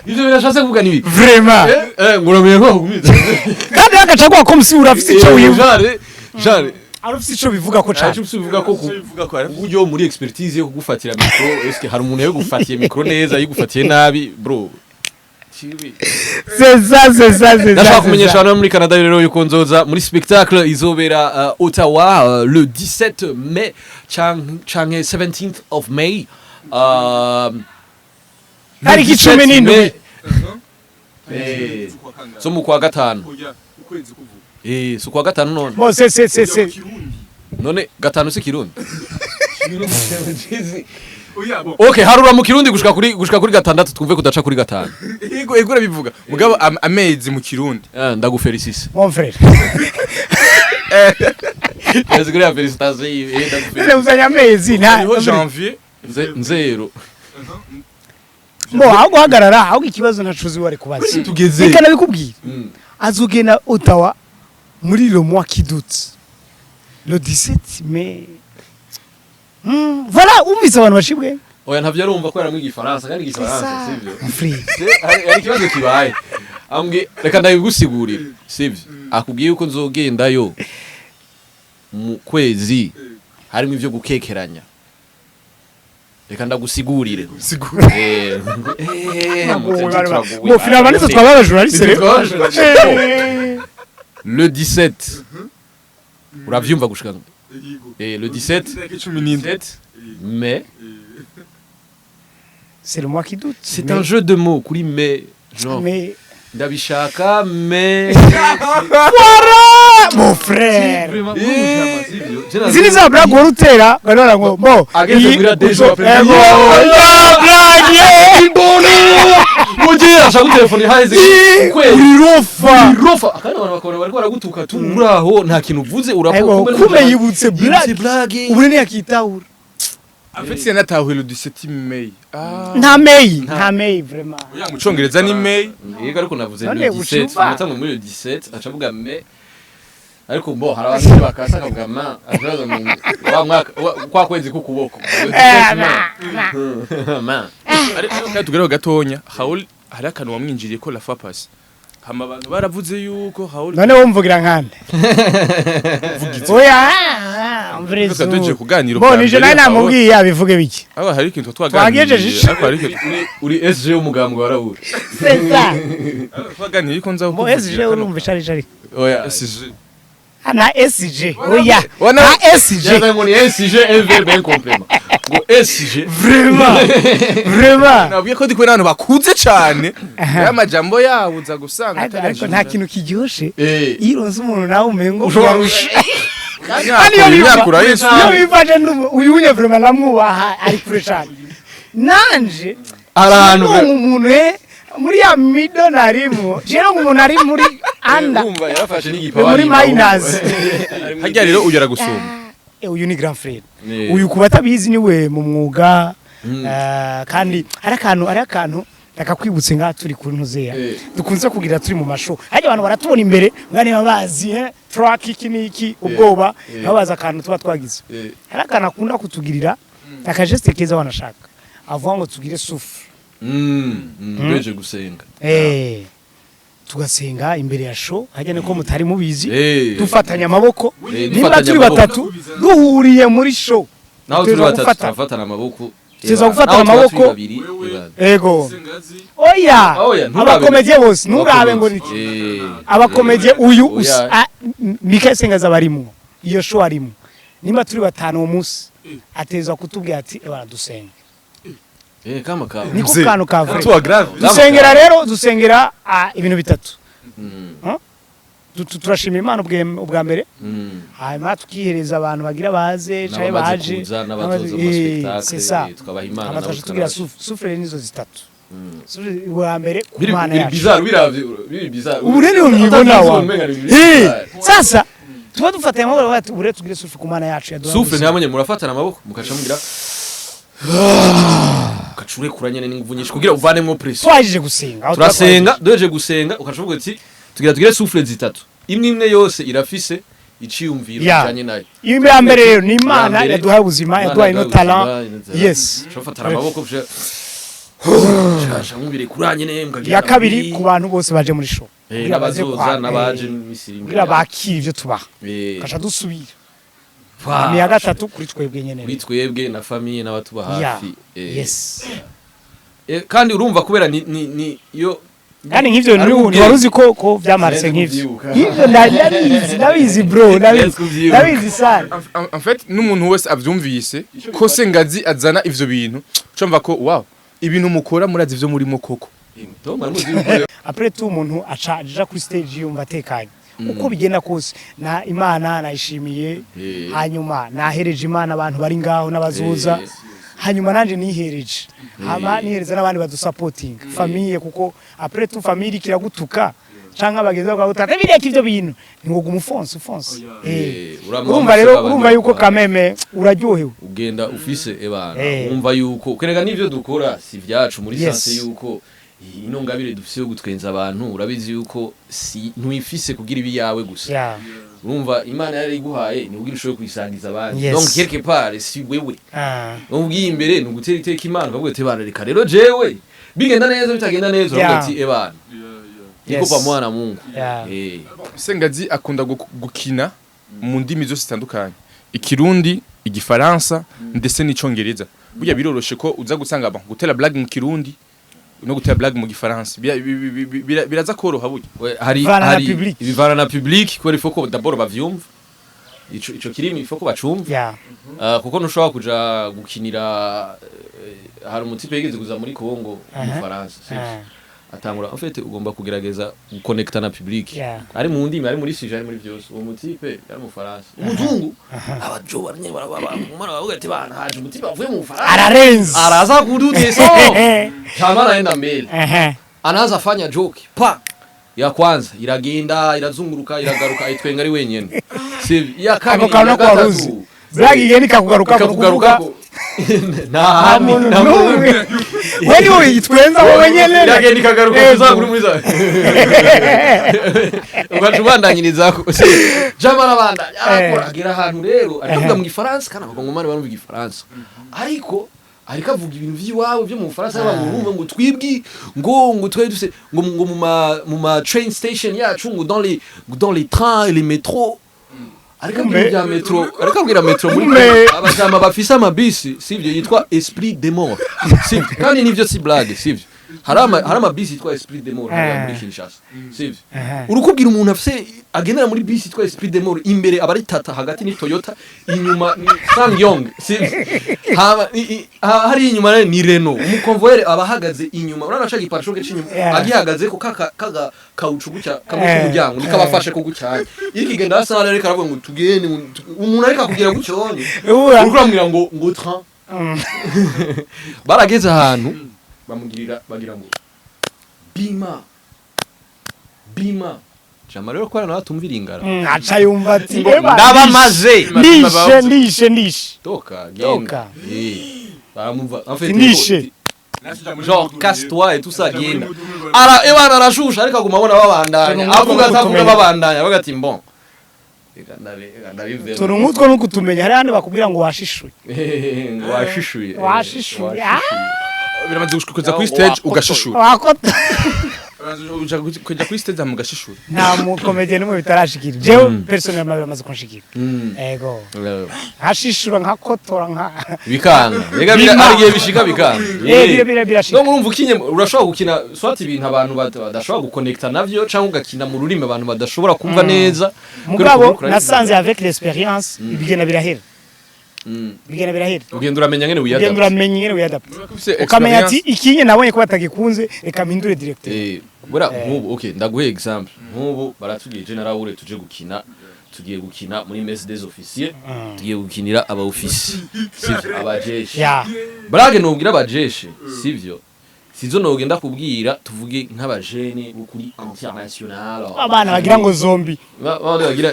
ivyo birashatse kuvuga nibi. Vraiment. Eh, ngo uramenye ko akugumiza. Kandi agaca kwa komsi urafise ico wivuga. Genre genre. Arafise ico bivuga ko Cyane cyane. bivuga ko bivuga ko uburyo muri expertise yo kugufatira micro, eske hari umuntu yagufatiye micro neza, yigufatiye nabi bro? C'est ça, c'est ça, c'est ça. Ndashaka C'est kumenyesha ça. abantu bo muri Canada rero yuko nzoza muri spectacle izobera Ottawa, le 17 mai canke 17th of May, le Tariki 17 17. Mai. Zo mu kwa gatanu. Ukwezi kuvuga. Si ukwa gatanu none? Bon, c'est None gatanu si Kirundi? Oya, bon. Okay, harura mu Kirundi gushika kuri gatandatu, twumve kudaca kuri gatanu. Yego yego, urabivuga mugabo amezi mu Kirundi. Ndagufelicise. Mon frère. Ese kuri ya félicitation, ndagufelicise. None uzanye amezi nta. Hariho janvier. Nzero. Bo aho guhagarara, aho ikibazo ntacuzi wari kubaza. Tugeze. Reka nabikubwira. Azogenda Ottawa muri le mois qui doute. Le 17 mai. Voilà, umvise abantu bashibwe. Oya, ntavyo arumva ko yaramwiga Igifaransa kandi Igifaransa sivyo. Mon frère. Hari ikibazo kibaye. Ambwiye, reka ndabigusigurira, sivyo? Akubwiye yuko nzogendayo mu kwezi harimo ivyo gukekeranya. Reka ndagusigurire. Bon, finalement nitwe twaba abajournaliste rero. Le 17, uravyumva gushika le 17 17. Mai. C'est le mois qui doute. C'est un jeu de mots kuri mai, genre Mais ndabishaka mais mon frère, izi ni za blague wari utera ukanora ngo bo Ageze muri dejo. Ego ya blague. Mugihe ashaka gutelefona haheze ukwezi. Urirofa. Urofa akandi, abantu bakabona bariko baragutuka tu, uraho nta kintu uvuze, urapfa. Ego kume yibutse blague. Blague. Ubu ntiyakitahura. En fait, c'est natahuye le 17 mai. Ah. Nta mai, nta mai vraiment. Oya, mu congereza ni May. Yego, ariko navuze None le 17. ucumva? Natangwe muri le 17, aca avuga mai, ariko bo hari abantu bakasa akavuga ma ajaza mu wa mwaka kwa kwezi k'ukuboko. Le 17 mai ma. Ariko kandi tugereho gatonya, Raoul hari akantu wamwinjiriye ko la fois passée. Hama abantu baravuze yuko Raoul None wumvugira nkande? Oya, Twese tugiye kuganira bo ubwa nije mbere, nawe namubwiye abivuge biki. Aho hari ikintu twaganiriye. Twagejeje. Ariko hari ikintu Uri SG w'umugambwe warabura. C'est ça. twaganiriye ko nza Bo SG, urumva icari cari. Oya. SG. Na SG, oya. Wana- Na SG. Yaza ngo ni SG, un verbe, un complément, ngo SG. Vraiment, vraiment. Nabwiye ko ndi kumwe n'abantu bakuze cyane. Ya majambo yabo uza gusanga Ariko nta kintu kiryoshe Eh. iyo uronse umuntu nawe umengo Ushobora uyarusha. Imyaka imyaka urayise. Iyo bifashe uyu unye vraiment namwubaha, ari kure cyane nanje. Hari ahantu Sinumva umuntu muri ya mido narimo rero, umuntu ari muri anda Urumva yarafashe n'igipawa. muri minus. Harya rero uyu aragusumba. Uyu ni grand frère. Uyu kuba atabizi niwe mu mwuga. Kandi hari akantu ndakakwibutse ngaha turi ku ntuzeya dukunze kugira turi mu mashow. Harya abantu baratubona imbere mwani babazi track iki n'iki ubwoba babazi akantu tuba twagize. Hari akantu akunda kutugirira, akageste keza wanashaka, avuga ngo tugire souffle. Beje gusenga. Tugasenga imbere ya show. Harya niko mutari mubizi. Dufatanya amaboko nimba Dufatanya turi amaboko. batatu duhuriye muri show. Naho turi Tuza batatu gufata. turafatana amaboko. Tuza gufatana Naho tuba turi amaboko. babiri, ebana. Ego, oya. Oya, nturabe. Abakomediye bose, nturabe ngo niki. Abakomediye uyu Oya. Michael Sengaza barimwo iyo show arimo, nimba turi batanu uwo munsi ateza kutubwira ati ebana dusenga. Kama ka. Niko Mzee. kantu ka vrai. Tuwa grave. Dusengera rero, dusengera ibintu bitatu. Turashima Imana ubwa mbere, hanyuma tukihereza abantu bagira baze canke N'abamaze baje kuza n'abazoza mu c'est ça. spectacle, tukabaha Imana Hama nabo tukaca tugira tukanabasha. souffle nizo zitatu. Souffle ubwa mbere ku Biri Mana biri yacu. bizarre, biravye biri bizarre. Ubu rero mwibona wa Umenga ni bizarre. Sasa tuba dufatanye amaboko bati ubu rero tugire souffle ku Mana yacu yaduha Souffle ubuzima. ntihamanye murafatana amaboko mukaca mugira ukaca urekura nyene n'inguvu nyinshi kugira uvanemwo pression. Twajije gusenga aho. Turasenga, duhejeje gusenga ukaca uvuga uti tugira tugire souffle zitatu, imwe imwe yose irafise iciyumviro kijanye nayo. Iyo ya mbere rero ni Imana Iya mbere, yaduhaye ubuzima, Imana yaduhaye ino talent. ubuzima, Yes. Uca amaboko shasha mubirekura nyene mukagira. Iya kabiri ku bantu bose baje muri show kugira baze n'abazoza n'abaje misi iri imbere. Kugira bakire ivyo tubaha, kaca dusubira. Ni iya gatatu kuri twebwe nyene. Kuri twebwe na famille n'abatuba hafi. Yes. Kandi urumva kubera ni yo Kandi nk'ivyo Ari ubwenge. wari uzi ko vyamaritse Nari nk'ivyo. kuvyibuka. Nk'ivyo ndabizi, ndabizi bro, Nari ndabizi. kuvyibuka. Ndabizi sana. En fait, n'umuntu wese avyumvise ko Sengazi azana ivyo bintu, cumva ko wow, ibintu mukora murazi ivyo murimo koko. Tom aramuzi yuko Après tout, umuntu aca aja kuri stage yumva atekanye uko bigenda kose. Na Imana nayishimiye, hanyuma nahereje Imana abantu bari ngaho n'abazoza, hanyuma nanje nihereje, hama nihereza n'abandi badusapotinga, famille, kuko après tout famille kiragutuka canke abagenzi bakagutuka, bireka ivyo bintu ntiwoguma ufonse ufonse. Urumva rero, urumva yuko kameme uraryohewe. Ugenda ufise ebana wumva yuko kerega n'ivyo dukora si vyacu muri sens yuko ino ngabire dufise yo gutwenza abantu, urabizi yuko si ntwifise kugira ibi yawe gusa. Urumva Imana yari iguhaye ni kugira ushobore kuyisangiza abandi. Donc quelque part si wewe ubwiye imbere ni ugutera iteka Imana, ukavuga ati bana reka rero jewe bigenda neza, bitagenda neza uravuga ati ebana. Niko pamoja na Mungu. Sengazi akunda gukina mu ndimi zose zitandukanye, Ikirundi, Igifaransa ndetse n'Icongereza. Burya biroroshe ko uza gusanga bon, gutera blague mu Kirundi no gutera blague mu Gifaransa biraza koroha burya? We, hari Bivana na hari public. Bivana na public, kubera il faut ko d'abord bavyumva ico kirimi, il faut ko bacumva. Kuko ntushobora kuja gukinira hari umu type yigeze kuza muri Congo mu Faransa, sivyo? Atangura, en fait ugomba kugerageza guconnecta na public, ari mu ndimi, ari muri sujet, ari muri byose. Uwo mu type yari mu Faransa, umuzungu, abajo baranye barababa umwana bavuga ati: "Bana, haje umu type avuye mu Faransa." Ararenze. Araza kuduteso chama, anaenda mbele, anaanza fanya joke pa ya kwanza, iragenda, irazunguruka, iragaruka, ayitwenga ari wenyene, sivyo? Iya Ako kabiri, kantu iya ko waruzi. gatatu. Blague igenda ikakugaruka. Ikakugarukako nta Nta handi muntu nta muntu n'umwe, we niwe uyitwenza wowe nyene. Iragenda ikagaruka. Yego. Tuzagura muri za ugaca ubandanyirizako. Jama arabandanya, arakora, agera ahantu rero ariko avuga mu Gifaransa, kandi Abakongomani barumva Igifaransa, ariko avuga ibintu vy'iwabo byo mu Bufaransa, abantu bumva ngo twibwi ngo twari dufise ngo mu ma train station yacu, ngo dans les trains et les métros, ariko abwira ibya métro, ariko abwira métro muri abajama bafise amabisi, sivyo, yitwa Esprit des Morts, sivyo? Kandi nivyo, si blague, sivyo? Hari amabisi yitwa Esprit des Morts hariya muri Kinshasa, sivyo? Urukubwira umuntu afise agendera muri bisi yitwa Esprit des Morts, imbere aba ari Tata, hagati ni Toyota, inyuma ni Sangyong, sivyo? Haba hari inyuma rero ni Renault. Umu convoyeur aba ahagaze inyuma, urabona ca gipare-chocs c'inyuma, agihagaze ko kaka kawucu gutya kamwe k'umuryango niko abafashe ko gucyanya, iyo kigenda hasa ariko aravuga ngo tugende ngo umuntu ariko akubwira gutyo onye Ubura. uriko uramubwira ngo train. Barageze ahantu bamugirira, bagira ngo bima bima. Jama rero ko nawe atumvira ingara. Aca yumva ati: Ngo "Eba, ndabamaze." Ndishe, ndishe, ndishe. Toka, genda. Toka. Baramumva en fait. Ndishe. Genre casse-toi et tout ça, genda. Ara ebana arashusha, ariko aguma abona babandanya Tuntu avuga nk'utwo atavuga nukutumenya. babandanya, avuga ati: "Bon, reka reka ndabivemo." Tuntu nk'utwo nukutumenya. Hari ahandi bakubwira ngo washishuye. Ngo washishuye. Washishuye. Biramaze kuza kuri stage ugashishura? Wakota. Uja kujya kuri stage hama ugashishura? Nta mu comédien n'umwe bitarashikira. Jewe personnellement biramaze kunshikira. Ego, nkashishura, nkakotora, nka Bikanga rega Bima. hari igihe bishika bikanga. Birashika. Donc urumva ukinye, urashobora gukina soit ibintu abantu badashobora guconnecta navyo, cyangwa ugakina mu rurimi abantu badashobora kumva neza. Mugabo nasanze avec l'expérience bigenda birahera. Bigenda birahera. Ugenda uramenya ngene Ugenda wiyadapta. uramenya ingene wiyadapta, Ufise ukamenya ati experience. ikinye nabonye ko batagikunze, reka mpindure directeur. Bura nk'ubu, okay, ndaguhe example. Nk'ubu baratubwiye je na Raoul tuje gukina, tugiye gukina muri mess des officiers, tugiye gukinira aba officiers, sivyo, abajeshi. Blague nobwira abajeshi, sivyo, sizo nogenda kubwira tuvuge nk'abajene bo kuri international. Abana bagira ngo zombi. Bagira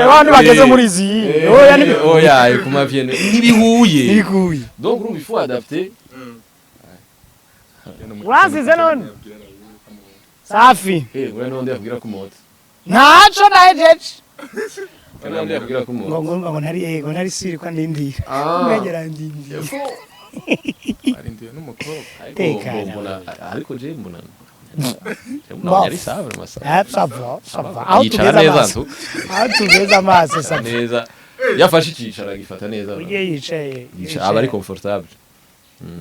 Abantu bageze muri izi. Oya, oya, ku mavyene ntibihuye. Ntibikuye. Donc urumva il faut adapter. Uransize none safi. Uriya n'undi yakubwira ku moto. Ntaco nahejeje. Uriya n'undi yakubwira ku Ngo moto. ngo ntari, ngo ntari siri ko ndindira. Mwegera ndindira. Arindiye n'umukobwa. Ariko Tekana. ariko je mbona yari sawa masa. Ah, ça va, ça va. Aho Yicara tugeze neza amaso. ntu. Aho tugeze amaso, ça va. Neza, yafashe icyicaro agifata neza. Ugiye yicaye. Yicara aba ari confortable.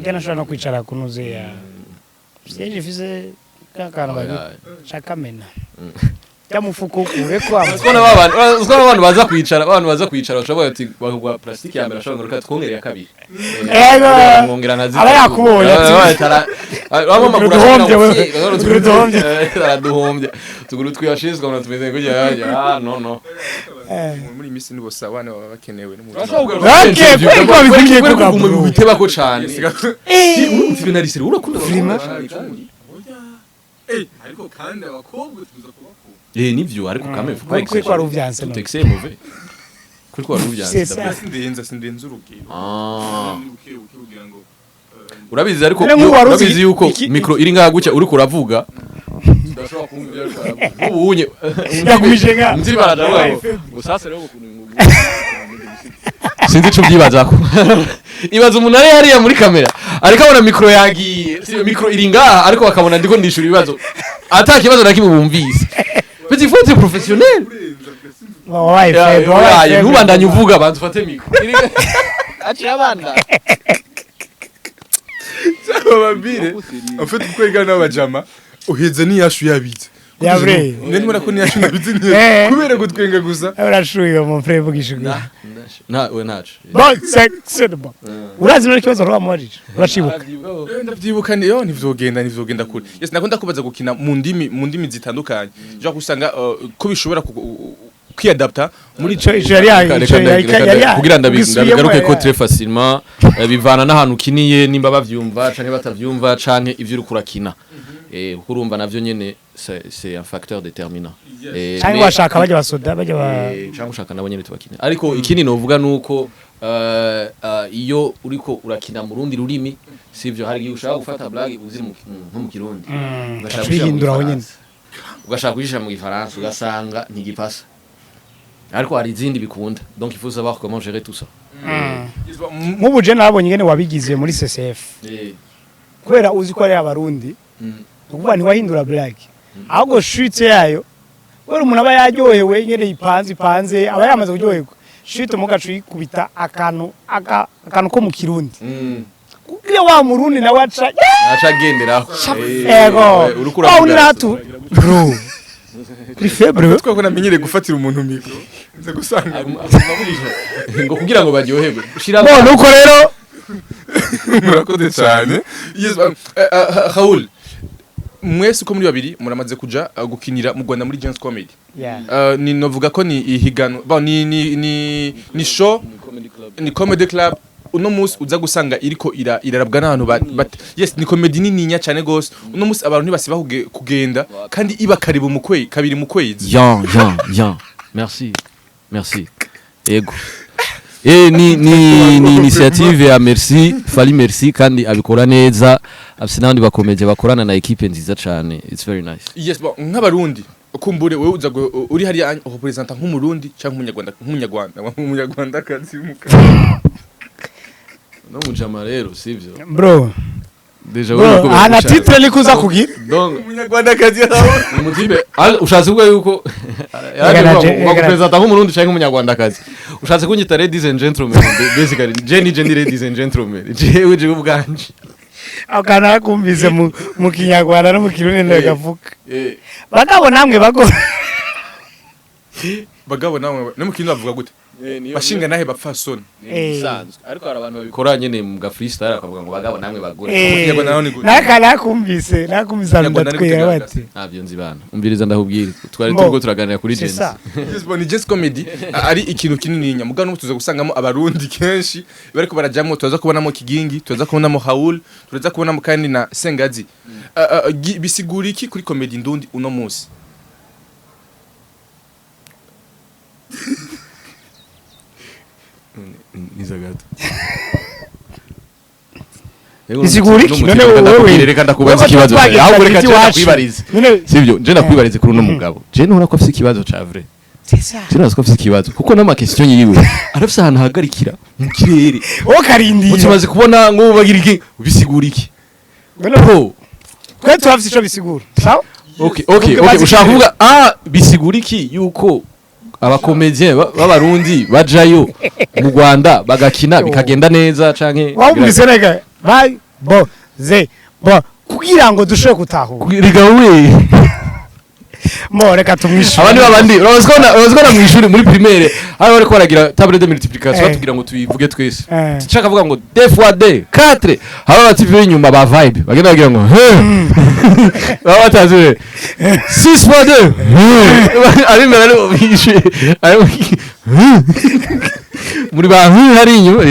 Njye nashobora no kwicara kunuze ya siège ifise kakantu Oya. cakamena. Cyamufuko ukure ko Uziko n'abantu baza kwicara, abantu baza kwicara bashobora ati bakugwa plastique ya mbere, ashobora ngo reka twongere ya kabiri. Ego. Mwongera nka zitatu. Aba yakubonye ati- Bamwe amaguru Uduhombye wewe. ashobora Uduhombye. Araduhombye tuguru twiyashizwe ngo tumeze kujya ah no no. Muri iyi minsi nibo sawa, nibo baba bakenewe no mu Okay, kweli ko babikwiye kuga, bro. Bitebako cane. Urumva ibintu ari sérieux, urakunda Vraiment? Ariko kandi abakobwa tuza kubakunda. Nivyo, ariko quand même faut pas Kuri ko wari uvyanse tout none. excès est mauvais. Kuri ko wari uvyanse. C'est ça. Sindenza urugero. Ah. Buke buke kugira ngo Urabizi ariko None nk'ubu wari uzi urabizi yuko micro iri ngaha gutya uriko uravuga udashobora kumva ibyo ariko aravuga. Ubu unye Yagumije nka. Mzima aravuga ngo sasa rero ukuntu sinzi ico byibazako. Ibaza umuntu ari hariya muri kamera ariko abona micro yagiye, si micro iri ngaha, ariko bakabona ndiko ndishura ibibazo. Ata kibazo na kimwe bumvise. Mais il faut être professionnel. Wabaye faible, wabaye Oyaye, faible. ntubandanye uvuga, banza ufate micro. Aciye abana. Bababwire en fait, kuko igana n'abajama uheze niyashu yabitse. Ya vrai. Nge ntibona ko niyashu nabitse Eh. kubera gutwenga gusa. Urashuye, mon frère, vugisha ukuri. Na we ntaco. Bon, c'est bon. Urazi none ikibazo wamubajije? Uracibuka? Ndavyibuka, niyo ntivyogenda kure. Yes, nakunda kubaza gukina mu ndimi zitandukanye, genre usanga ko bishobora kwiyadapta muri Ico yari Reka- ico reka yari reka yari kugira ugisubiyemo ndabigaruke ko yari très facilement, bivana n'ahantu ukiniye, nimba bavyumva canke batavyumva, canke ivyo uriko urakina, kuko urumva navyo nyene c'est un facteur déterminant. Canke washaka bajya basoda bajya ba Canke ushaka nabo nyene tubakine. Ariko ikindi novuga nuko iyo uriko urakina mu rundi rurimi, sivyo, hari igihe ushaka gufata blague uzi nko mu Kirundi, ugashaka ugaca gushira mu uyihindura aho nyene. Gifaransa. Ugashaka kuyishira mu Gifaransa, ugasanga ntigipasa, ariko hari izindi bikunda. Donc il faut savoir comment gérer tout ça. Nk'ubu je nabonye ingene wabigize muri CCF, kubera uzi ko ari Abarundi, ukuvuga ntiwahindura blague, ahubwo chute yayo, kubera umuntu aba yaryohewe ingene ipanze aba yamaze kuryoherwa, chute mugaca uyikubita akantu akantu ko mu Kirundi, kugira wa Murundi nawe aca Aca agenderaho. Ego. Uriko wa undi uravuga. Natu bro kuri faible. Twako namenyereye gufatira umuntu micro, nza gusanga Ngo kugira ngo baryoherwe shira. Bon, nuko rero. Murakoze cyane. Yes, Raoul, mwese uko muri babiri muramaze kuja gukinira mu Rwanda muri Gen-Z Comedy. Ni novuga ko ni ihiganwa, bon, ni show, ni comedy club. Uno munsi uza gusanga iriko irarabwa n'abantu yes, ni comedy nininya cyane gose. Uno munsi abantu ntibasiba kugenda kandi iba karibu mu kwezi, kabiri mu kwezi. Jean, Jean, Jean. Merci. Merci. Ego. Ni initiative ya Merci, Fally Merci, kandi abikora neza. Afise n'abandi bakomeje bakorana na équipe nziza cane. It's very nice. Yes, bon, nk'Abarundi kumbure wewe uza uri hariya representa nk'Umurundi cyangwa nk'Umunyarwanda, nk'Umunyarwandakazi muka No mujama rero sivyo. Bro. Déjà Bro, aha na titre niko uza kugira. Donc Umunyarwandakazi. Umutibe ushatse kuvuga yuko bagupresenta nk'Umurundi canke nk'Umunyarwandakazi. Ushatse kunyita ladies and gentlemen, basically. Jenny Jenny, ladies and gentlemen. Jewe ubwanje. Ako kantu nakumvise mu Kinyarwanda no mu Kirundi ndagavuga. Bagabo namwe bago. Bagabo nawe no mu kintu bavuga gute? Bashinga nahe bapfasoni. Bisanzwe, ariko hari abantu babikora nyene mu ga freestyle, akavuga ngo bagabo namwe bagore. Kinyarwanda naho ni gute? Naka nakumvise Kinyarwanda ni gute? ndatwera Garagaza. bati. Ntabyo nzi bana, umviriza ndahubwira, twari Mbo. turiko turaganira kuri C'est Gen-Z. ça. Yes, bon, ni Gen-Z Comedy ari ikintu kinini nyamugabo n'ubu tuza gusangamo Abarundi kenshi bariko barajamwo. Tuza kubonamo Kigingi, tuza kubonamo Haul, tuza kubonamo kandi na Sengazi. Bisigura iki kuri comedy ndundi uno munsi? Niza gato. Bisigura iki? None wewe reka ndakubaza wewe ikibazo. twagize Ahubwo reka je iwacu. ndakwibarize. None Sivyo, je ndakwibarize kuri uno mugabo. Je ntubona ko afise ikibazo ca vrai? C'est ça. Je nazi ko afise ikibazo, kuko n'ama question yiwe arafise ahantu ahagarikira mu kirere. Wowe karindira. Tumaze kubona ngo bagira iki, bisigura iki? None Bro. twe turafise ico bisigura, sawa? Okay. Ubwo bazi Ushaka ikirere. kuvuga bisigura iki yuko aba comédien b'Abarundi bajayo mu Rwanda bagakina bikagenda neza canke? Wumvise nega ba bo ze bo kugira ngo dushobore gutahura. Riga we. Mo reka tumwishure. Abandi babandi urazikona mu ishuri muri primaire, hano bariko baragira table de multiplication, batubwira ngo tuyivuge twese. Nshaka kuvuga ngo 2 fois 2 4, haba abativi b'inyuma ba vibe bagenda bagira ngo he, baba batazi we 6 fois 2 ari imbere, ari bishe ari muri ba hari inyuma.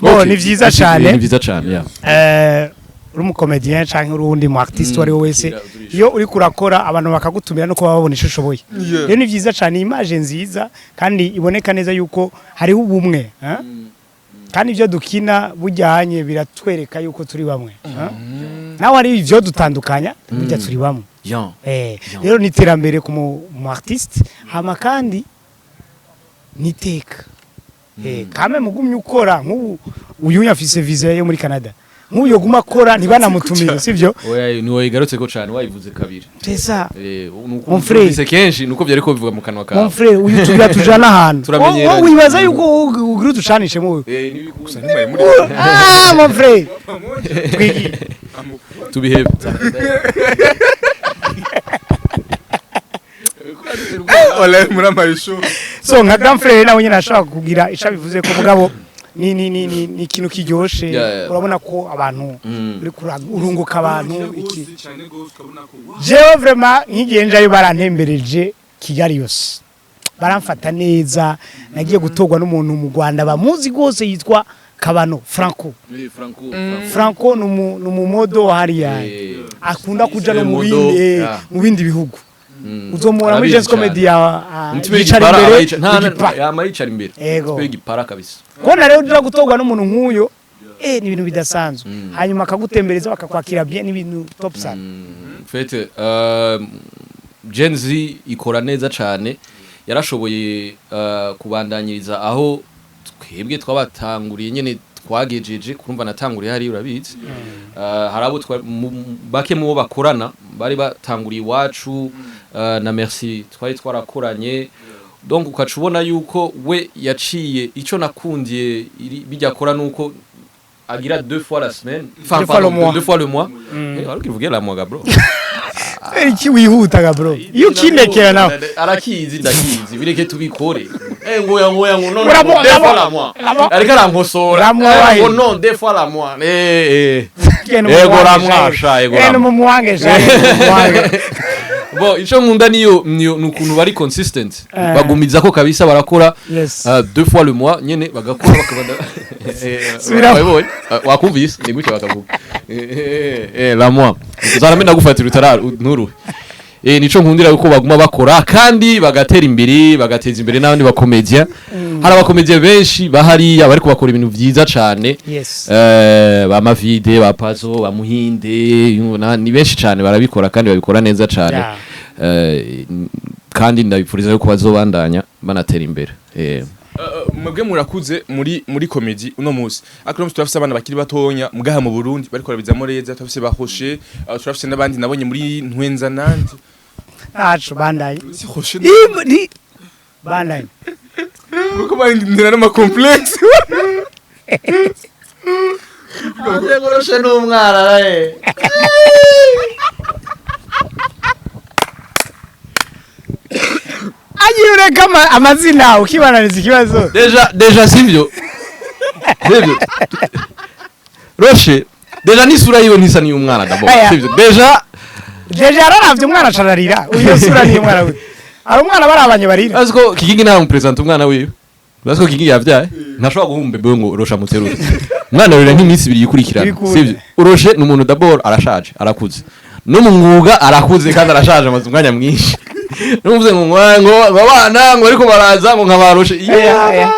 Bo, Okay. ni vyiza cane. Ni vyiza cane, yeah. Uri umu comédien canke uri uwundi mu artiste uwo ari we wese, iyo uri kurakora abantu bakagutumira no kuba babona ico ushoboye. Rero ni vyiza cane, image nziza kandi iboneka neza yuko hariho ubumwe, eh? Kandi ibyo dukina bujyanye biratwereka yuko turi bamwe, eh? Nawe ari ivyo dutandukanya, burya turi bamwe. Yan. Rero ni iterambere ku mu artiste, hama kandi niteka kame mugumye ukora. Nk'ubu uyu afise visa yo muri Canada. Nk'uyo guma akora ntibanamutumire, sivyo? Oya, niwe igarutse ko cane, wayivuze kabiri. Tesa. Nuko Mon frère. Numvise kenshi nuko vyari ko bivuga mu kanwa kawe. Mon frère, uyu tugira tujana ahantu. Turamenyeranye. Wowe wibaza yuko ugira uducanishe mu Nibikunda. Ntibaye muri Ah, mon frère, twigiye. Tubihebe. Wallahi muri amayisho. So nka grand frère nawe nyine ashaka kugira ico bivuze ko, mugabo ni ikintu kiryoshe. Urabona ko abantu uri urunguka abantu iki. Jewe vraiment nkigiye njayo barantembereje Kigali yose, baramfata neza. Nagiye gutorwa n'umuntu mu Rwanda bamuzi rwose yitwa Kabano Franco. Franco. Franco ni umumodo wa hariya, akunda kuja no mu Modo, bindi yeah. mu bindi bihugu. Uzomubona muri Arabizi Jazz Comedy cyane. ya Umutima yicara w'igipara imbere nta w'igipara. Yama yicara imbere. Ego. Umutima w'igipara kabisa. Kubona rero uja gutorwa n'umuntu nk'uyo, ni ibintu bidasanzwe. Hanyuma akagutembereza, bakakwakira bien, n'ibintu top sana. En fait, Gen Z ikora neza cane, yarashoboye kubandanyiriza aho twebwe twabatanguriye nyene twagejeje. Kurumva natanguriye hari, urabizi. Hari abo bake mu bo bakorana bari batanguriye iwacu, na Merci twari twarakoranye. Donc ukaca ubona yuko we yaciye ico nakundiye bijya akora nuko agira deux fois la semaine, enfin, Deux fois le pardon, mois. deux fois le mois. Wari ukivuge la mois, bro. Iki wihutaga, bro, iyo ukindekera nawe. Arakizi, ndakizi, bireke tubikore. Ngoya ngoya ngo non, deux fois la mois. Ariko arankosora. Uramuha. Ngo non, deux fois la mois. Ego ramwasha, ego ramwa. Mumuwange sha, mumuwange. Bon, ico nkunda niyo nukuntu bari consistent. Bagumiza ko kabisa barakora deux fois le mois nyene, bagakora bakabanda. Subiramo. Wabibonye? Wakumvise ni gutya bakavuga la mois uzarame ndagufatira utara nturuhe. Nico nkundira yuko baguma bakora kandi bagatera imbere, bagateza imbere n'abandi bakomedia. Hari abakomedia benshi bahariya bariko bakora ibintu vyiza cane. Ba Mavide, ba Pazo, ba Muhinde, ni benshi cane barabikora kandi babikora neza cane. Kandi ndabipfuriza yuko bazobandanya banatera imbere. Mwebwe murakuze muri comedy uno munsi, ariko uno munsi turafise abana bakiri batonya mugaha mu Burundi bariko barabizamo neza. Turafise ba Rocher, turafise n'abandi nabonye muri Ntwenza nandi. Ntaco, bandaye. Si Rocher? Ni bandaye. Kuko barindira n'ama complexe. Rocher n'umwana. Agiye ureka amazina ukibananiza ikibazo. Déjà sivyo? Sivyo? Rocher déjà n'isura yiwe ntisa n'iy'umwana d'abord. Aya. Sivyo? Déjà. Déjà yararavye umwana acararira. Uyo sura niyo mwana we, hari umwana barabanye barira. Azi ko Kigingi nta mupresenta umwana wiwe. Azi ko Kigingi yavyaye ntashobora guha umubebe we ngo Rocher amuterure. Umwana arira nk'iminsi 2 yikurikirana. Ibikunda. Sivyo? Rocher ni umuntu d'abord arashaje, arakuze no mu mwuga, arakuze kandi arashaje, amaze umwanya mwinshi. Numvuze ngo ngo abana ngo ariko baraza ngo nka Rocher. Aya, aya.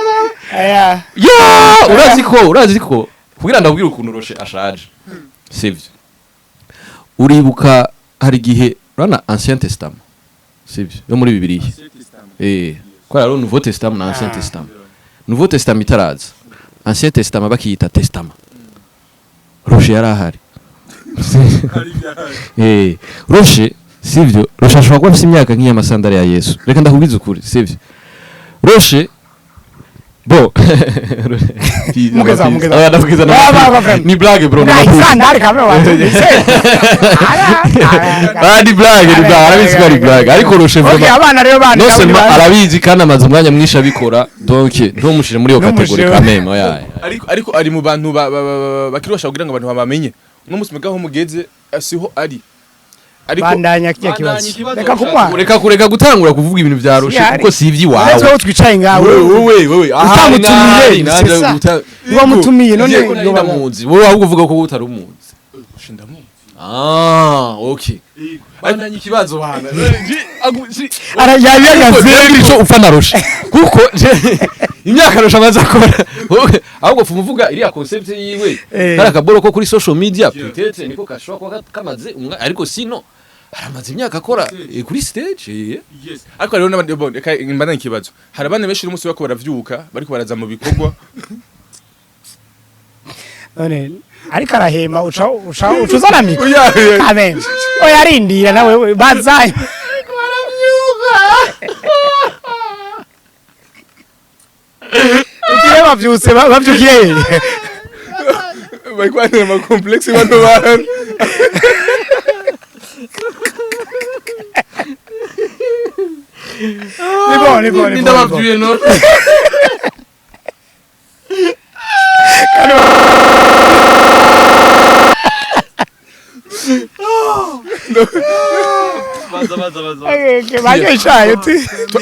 Aya. Ya, urazi ko kugira ndabwire ukuntu Rocher ashaje, sivyo? Uribuka hari igihe urabona Ancien Testament, sivyo, yo muri Bibiliya, ko hariho Nouveau Testament na Ancien Testament. Nouveau Testament itaraza, Ancien Testament bakiyita Testament, Rocher yari ahari. Rocher, sivyo? Rocher ashobora kuba afise imyaka nk'iy'amasandari ya Yesu. Reka ndakubwiza ukuri, sivyo? Rocher bo Mugeza, mugeza. Ah, ndakubwiza. Ba, ba, ba, Ni blague, bro. Nah, isandari kamwe watumvise. Ah, ni blague, ni blague, arabizi ko ari blague, ariko Rocher Okay, vraiment abana rero bandi non nabo seulement ni arabizi kandi amaze umwanya mwinshi abikora, donc ntumushire muri iyo catégorie Ntumushire. quand même, oya. Ariko ari mu bantu bakiri bashaka kugira ngo abantu babamenye. Uno munsi mugaho mugeze siho ari, ariko Bandanya kijya kibazo, reka kumuha. Reka kureka gutangura kuvuga ibintu vya Rocher Sihari. kuko si ivy'iwawe. Uretse wowe twicaye ngawe. Wewe, wewe aha. Utamutumiye, nanje c'est ça. Wamutumiye none. Ngiye ko nari ndamuzi, wowe ahubwo uvuga ko utari umuzi. Ndamuzi. Ah, okay, bandanya ikibazo bana. Arayabiyagaze. Ico upfa na Rocher kuko imyaka Rocher amaze akora, ahubwo fuma uvuga iriya concept yiwe. Kari akaboro ko kuri social media peut-être niko gashobora kuba kamaze ariko sino aramaze imyaka akora kuri stage. Ariko hariho n'abandi bon, reka mbandanye ikibazo. Hari abana benshi uno munsi bariko baravyuka, bariko baraza mu bikorwa. None Ariko arahema, uca uca uca uzana micro. Oya, oya. Amen. Oya, arindira nawe bazaye. Ugiye bavyutse, bavyukiye hehe? Bari kwantera ama complexe bano bantu. Ni bon, ni bon, ni bon, ni bon. Ndabavyuye none. Baza, baza, baza. Okay, banyoye icayi uti.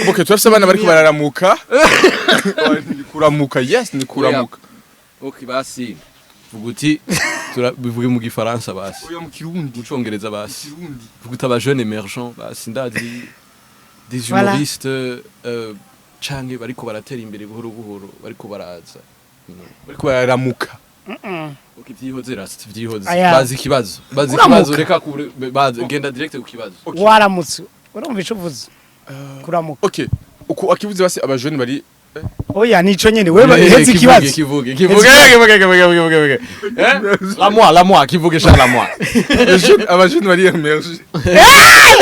Okay, turafise abana bariko bararamuka. Ni kuramuka, yes, ni kuramuka. Okay, basi vuga uti bivuge mu Gifaransa basi. Oya, mu Kirundi. Mu Congereza basi. Kirundi. Vuga uti aba jeune émergent basi, ndazi des Voilà. humoristes canke bariko baratera imbere buhoro buhoro, bariko baraza. Bariko bararamuka. Okay, vyihoze rasti, vyihoze. Aya. Bazi ikibazo, bazi Uramuka. ikibazo, reka bazi, genda direct ku kibazo. Waramutse, urumva ico uvuze, kuramuka. Okay, uku akivuze basi, aba jeune bari Oya, nico nyene wewe, hetse ikibazo. Kivuge, kivuge, kivuge, kivuge, kivuge, kivuge. La moi, la moi, kivuge sha la moi. Aba jeune bari émergé.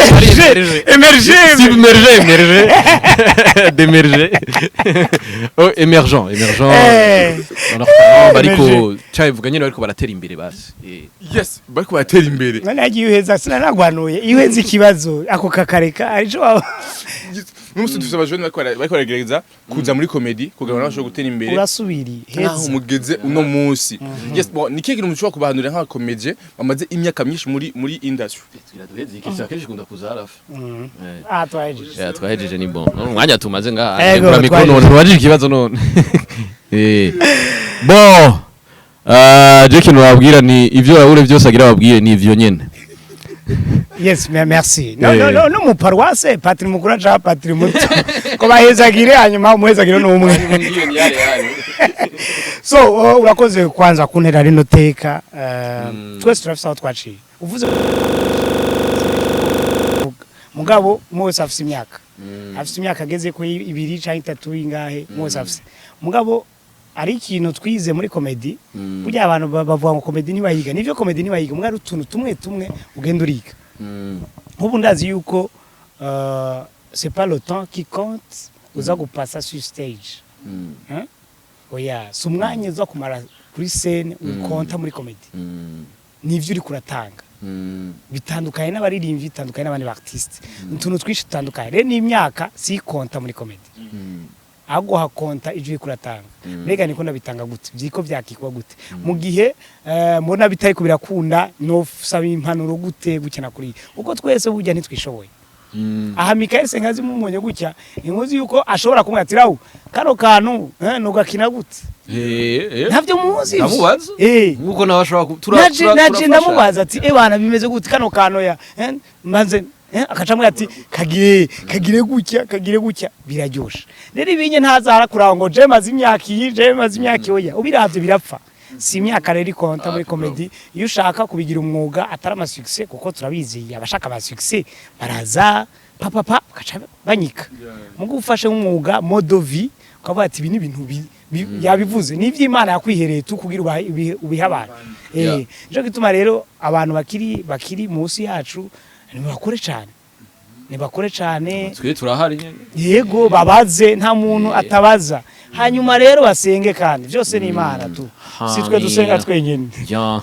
Émerger, émerger. Submergé, émergé, d'émerger. Oh, émergent, émergent. Dans leur talent, bariko cyaye vuga nyine bariko baratera imbere basi. Yes, bariko baratera imbere. None yagiye uheza, sinanagwanuye iyo uheze ikibazo ako kakareka arico N'umunsi dufise aba jeune bariko baragerageza kuza muri comedy kugira ngo nabo bashobore gutera imbere. Urasubiriye. Naho Heza. mugeze uno munsi, yes, bon, ni kihe kintu mushobora kubahanurira nk'aba comédien bamaze imyaka myinshi muri industry? Turaduheze iki kenshi kunda kuza harafu. Ah, twahejeje. Ya, twahejeje, ni bon. None umwanya tumaze ngaha. Ego, Ngura micro. twahejeje. None ntubajije ikibazo none. Bon. Je kintu wabwira ni ivyo Raoul byose agira babwire, ni ivyo nyene. Yes, merci. No, no, no, no, mu paroisse, patiri mukuru aca patiri muto ko bahezagire, hanyuma umuhezagire n'umwe. So urakoze kwanza kuntera rino teka. Twese turafise aho twaciye, uvuze mugabo umwe wese afise imyaka ageze ko ibiri canke itatu, ingahe, umwe wese afise. Mugabo ari ikintu twize muri comedy. Burya abantu bavuga ngo comedy ntibayiga. Nivyo, comedy ntibayiga, mugabo ari utuntu tumwe tumwe ugenda uriga. Nk'ubu ndazi yuko c'est pas le temps qui compte uza gupasa sur stage. Hein? Oya, si umwanya uza kumara kuri scène ukonta muri comedy, nivyo uri kuratanga. Bitandukanye n'abaririmbyi, bitandukanye n'abandi ba artiste, utuntu twinshi dutandukanye. Rero n'imyaka si konta muri comedy, ahubwo hakonta ijwi uriko uratanga. Mbega niko ndabitanga gute, vyiko vyakikwa gute mu gihe mbona bitariko birakunda, nosaba impanuro gute, gukina kuri uko twese burya ntitwishoboye. Aha Michael Sengazi mumonye gutya, inkozi yuko ashobora kumwe ati: "Rawu, kano kantu nugakina gute?" Ntavyo muzi ivyo. Ndamubaza. Nkuko nawe ashobora Naje naje turafasha. Ndamubaza ati: "Ebana, bimeze gute kano kantu?" Ya maze akacamwe ati: "Kagire, kagire gutya, kagire gutya." Biraryoshe rero ibinye ntazara kuranga ngo je maze imyaka iyi, je maze imyaka oya, ubiravye birapfa. Si imyaka rero ikonta muri Ah, comedy. Iyo ushaka kubigira umwuga atari ama succès, kuko turabizi abashaka ama succès baraza pa pa pa bakaca banyika. Mugo ufashe nk'umwuga, mode de vie, ukavuga ati ibi ni ibintu yabivuze n'ivy'Imana yakwihereye tu kugira ubihe abantu. Nico gituma rero abantu bakiri munsi yacu nibakore cane, nibakore cane. Twe turahari nyene. Yego, babaze, nta muntu atabaza. Hanyuma rero basenge, kandi byose ni Imana tu, si twe dusenga twenyine. Ya.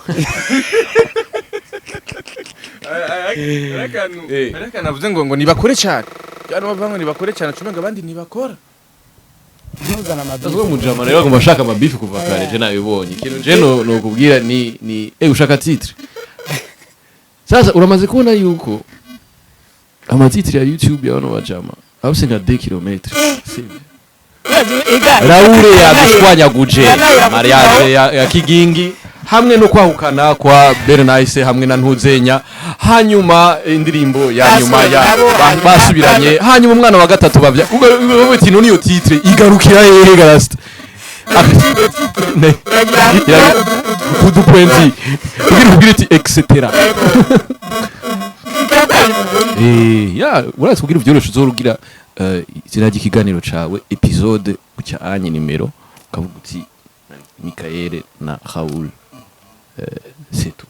Akantu avuze ngo nibakore cyane, cyane bavuga ngo nibakore cyane, cumenga abandi ntibakora. Ntuzana amabifu. Azwe mujama rero agomba ashaka amabifu kuva kare, je nabibonye. Ikintu je no kubwira ni ushaka titre. Sasa uramaze kubona yuko ama titre ya YouTube ya bano bajama afise nka 2 km. Sivyo? Raoul yadushwanyaguje mariage ya Kigingi hamwe no kwahukana kwa Bernice hamwe na Ntuzenya, hanyuma indirimbo ya nyuma ya basubiranye, hanyuma umwana wa gatatu bavya. Ubwo uti none iyo titre igarukira hehe garasta? Kudu pointi kugira iti etc. Ya urazi kugira uvyoroshe uzorugira izina ry'ikiganiro cawe, episode gutya anye nimero, ukavuga uti Mikaele na Raoul. C'est tout.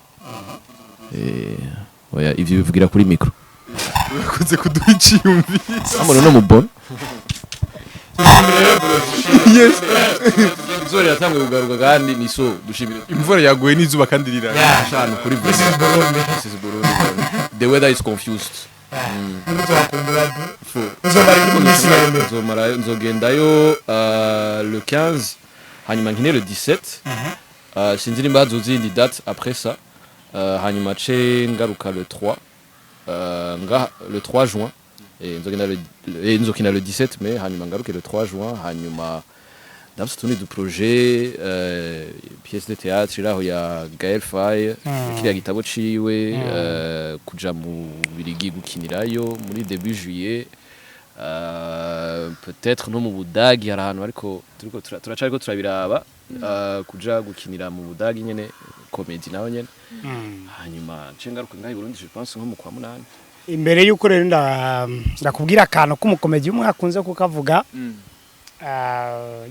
Oya, ivyo bivugira kuri micro. Urakoze kuduha iciyumviro. Amone no mubona. Yes. Izuba riratanguye kugaruka kandi ni so dushimire. Imvura yaguye n'izuba kandi rirara. Shanu kuri This is Burundi. This is Burundi. The weather is confused. Nzomarayo, nzogendayo le 15, hanyuma nkine le 17. Sinzi nimba hazozindi date après ça. Hanyuma ce ngaruka le 3, nga le 3 juin, et nzogenda et nzokina le 17 mai, hanyuma ngaruke le 3 juin. Hanyuma ndafise utundi du projet, pièce de théâtre iraho ya Gaël Faye, kiriya gitabo ciwe, kuja mu Birigi gukinirayo muri début juillet, peut-être no mu Budagi hari ahantu, ariko turiko turacariko turabiraba, kuja gukinira mu Budagi nyene comédie naho nyene. Hanyuma nce ngaruka ngaho i Burundi, je pense nko mu kwa munani. Imbere y'uko rero ndakubwira akantu k'umukomedi umwe akunze kukavuga.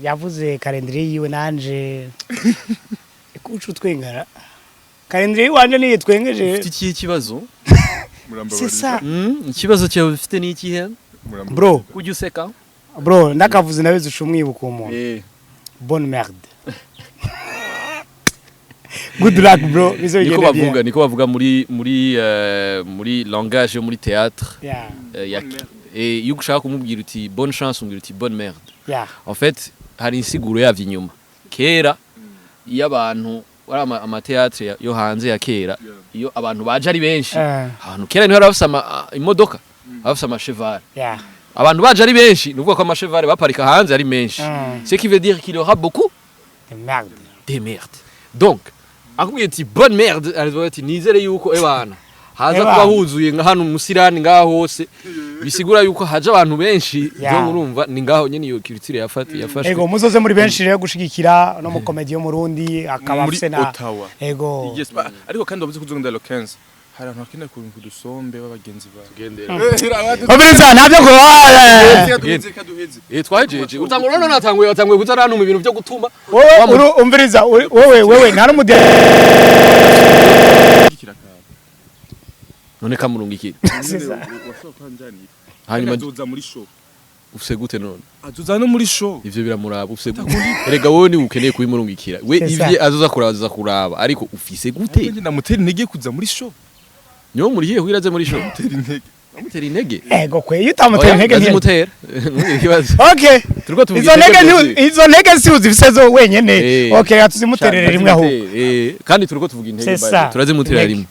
Yavuze calendrier yiwe, nanje kuca utwengara calendrier yiwanje niyo twengeje. Ufite ikihe kibazo? C'est ça. Ikibazo cyawe ufite ni ikihe? Bro. Ujya useka. Bro, ndakavuze nawe uca umwibuka uwo muntu. Bonne merde, good luck bro, Niko bizogende bavuga bien. Niko bavuga muri langage yo muri théâtre. Ya et iyo ushaka kumubwira uti bonne chance, umubwira uti bonne merde. En fait hari insiguro yavyo inyuma. Kera iyo abantu wari ama théâtre yo hanze ya kera, iyo abantu baje ari benshi, abantu kera niho bari bafise imodoka, bafise ama cheval. Abantu baje ari benshi, ni ukuvuga ko ama cheval baparika hanze ari menshi, ce qui veut dire qu'il y aura beaucoup de merde. Des merdes. Donc akubwiye ati bonne merde, aravuga ati nizere yuko ebana haza Ebana. kuba huzuye nka hano umusirani ngaho hose, bisigura yuko haje abantu benshi. Donc urumva ni ngaho nyene iyo culture yafashwe. Ego, muzoze muri benshi rero gushigikira no mu komedi yo Murundi akaba Muri afise na Ottawa. Ego. Yes, ariko kandi wavuze ko uzogenda le 15, hari abantu bakeneye kurunga udusombe b'abagenzi bawe. Obiriza ntabyo ko. Duheze. Twahejeje utangura none natanguye, watanguye kuza nantuma ibintu byo gutuma. Wowe umviriza, wewe nta n'umudi. None kamurunga iki? C'est ça. Hanyuma azoza muri show. Ufise gute none? Azoza no muri show. Ivyo biramuraba, ufise gute? Erega wowe ni ukeneye kubimurungikira we. C'est ça. Ivye azoza kuraba, azoza kuraba, ariko ufise gute? Nanjye ndamutera intege kuza muri show. Niwo murihiye kugira aze muri show? Mutera intege. Amutera intege. Ego kwe, iyo utamutera intege Ndazimutera, ntugire ikibazo. Okay. Turiko tuvuga Izo ntege intege izo ntege si uzifise zo wenyene. Eh. Okay, tuzimuterere rimwe ahubwo. Kandi turiko tuvuga intege C'est by the way. ça. Turazimutera Intege. rimwe.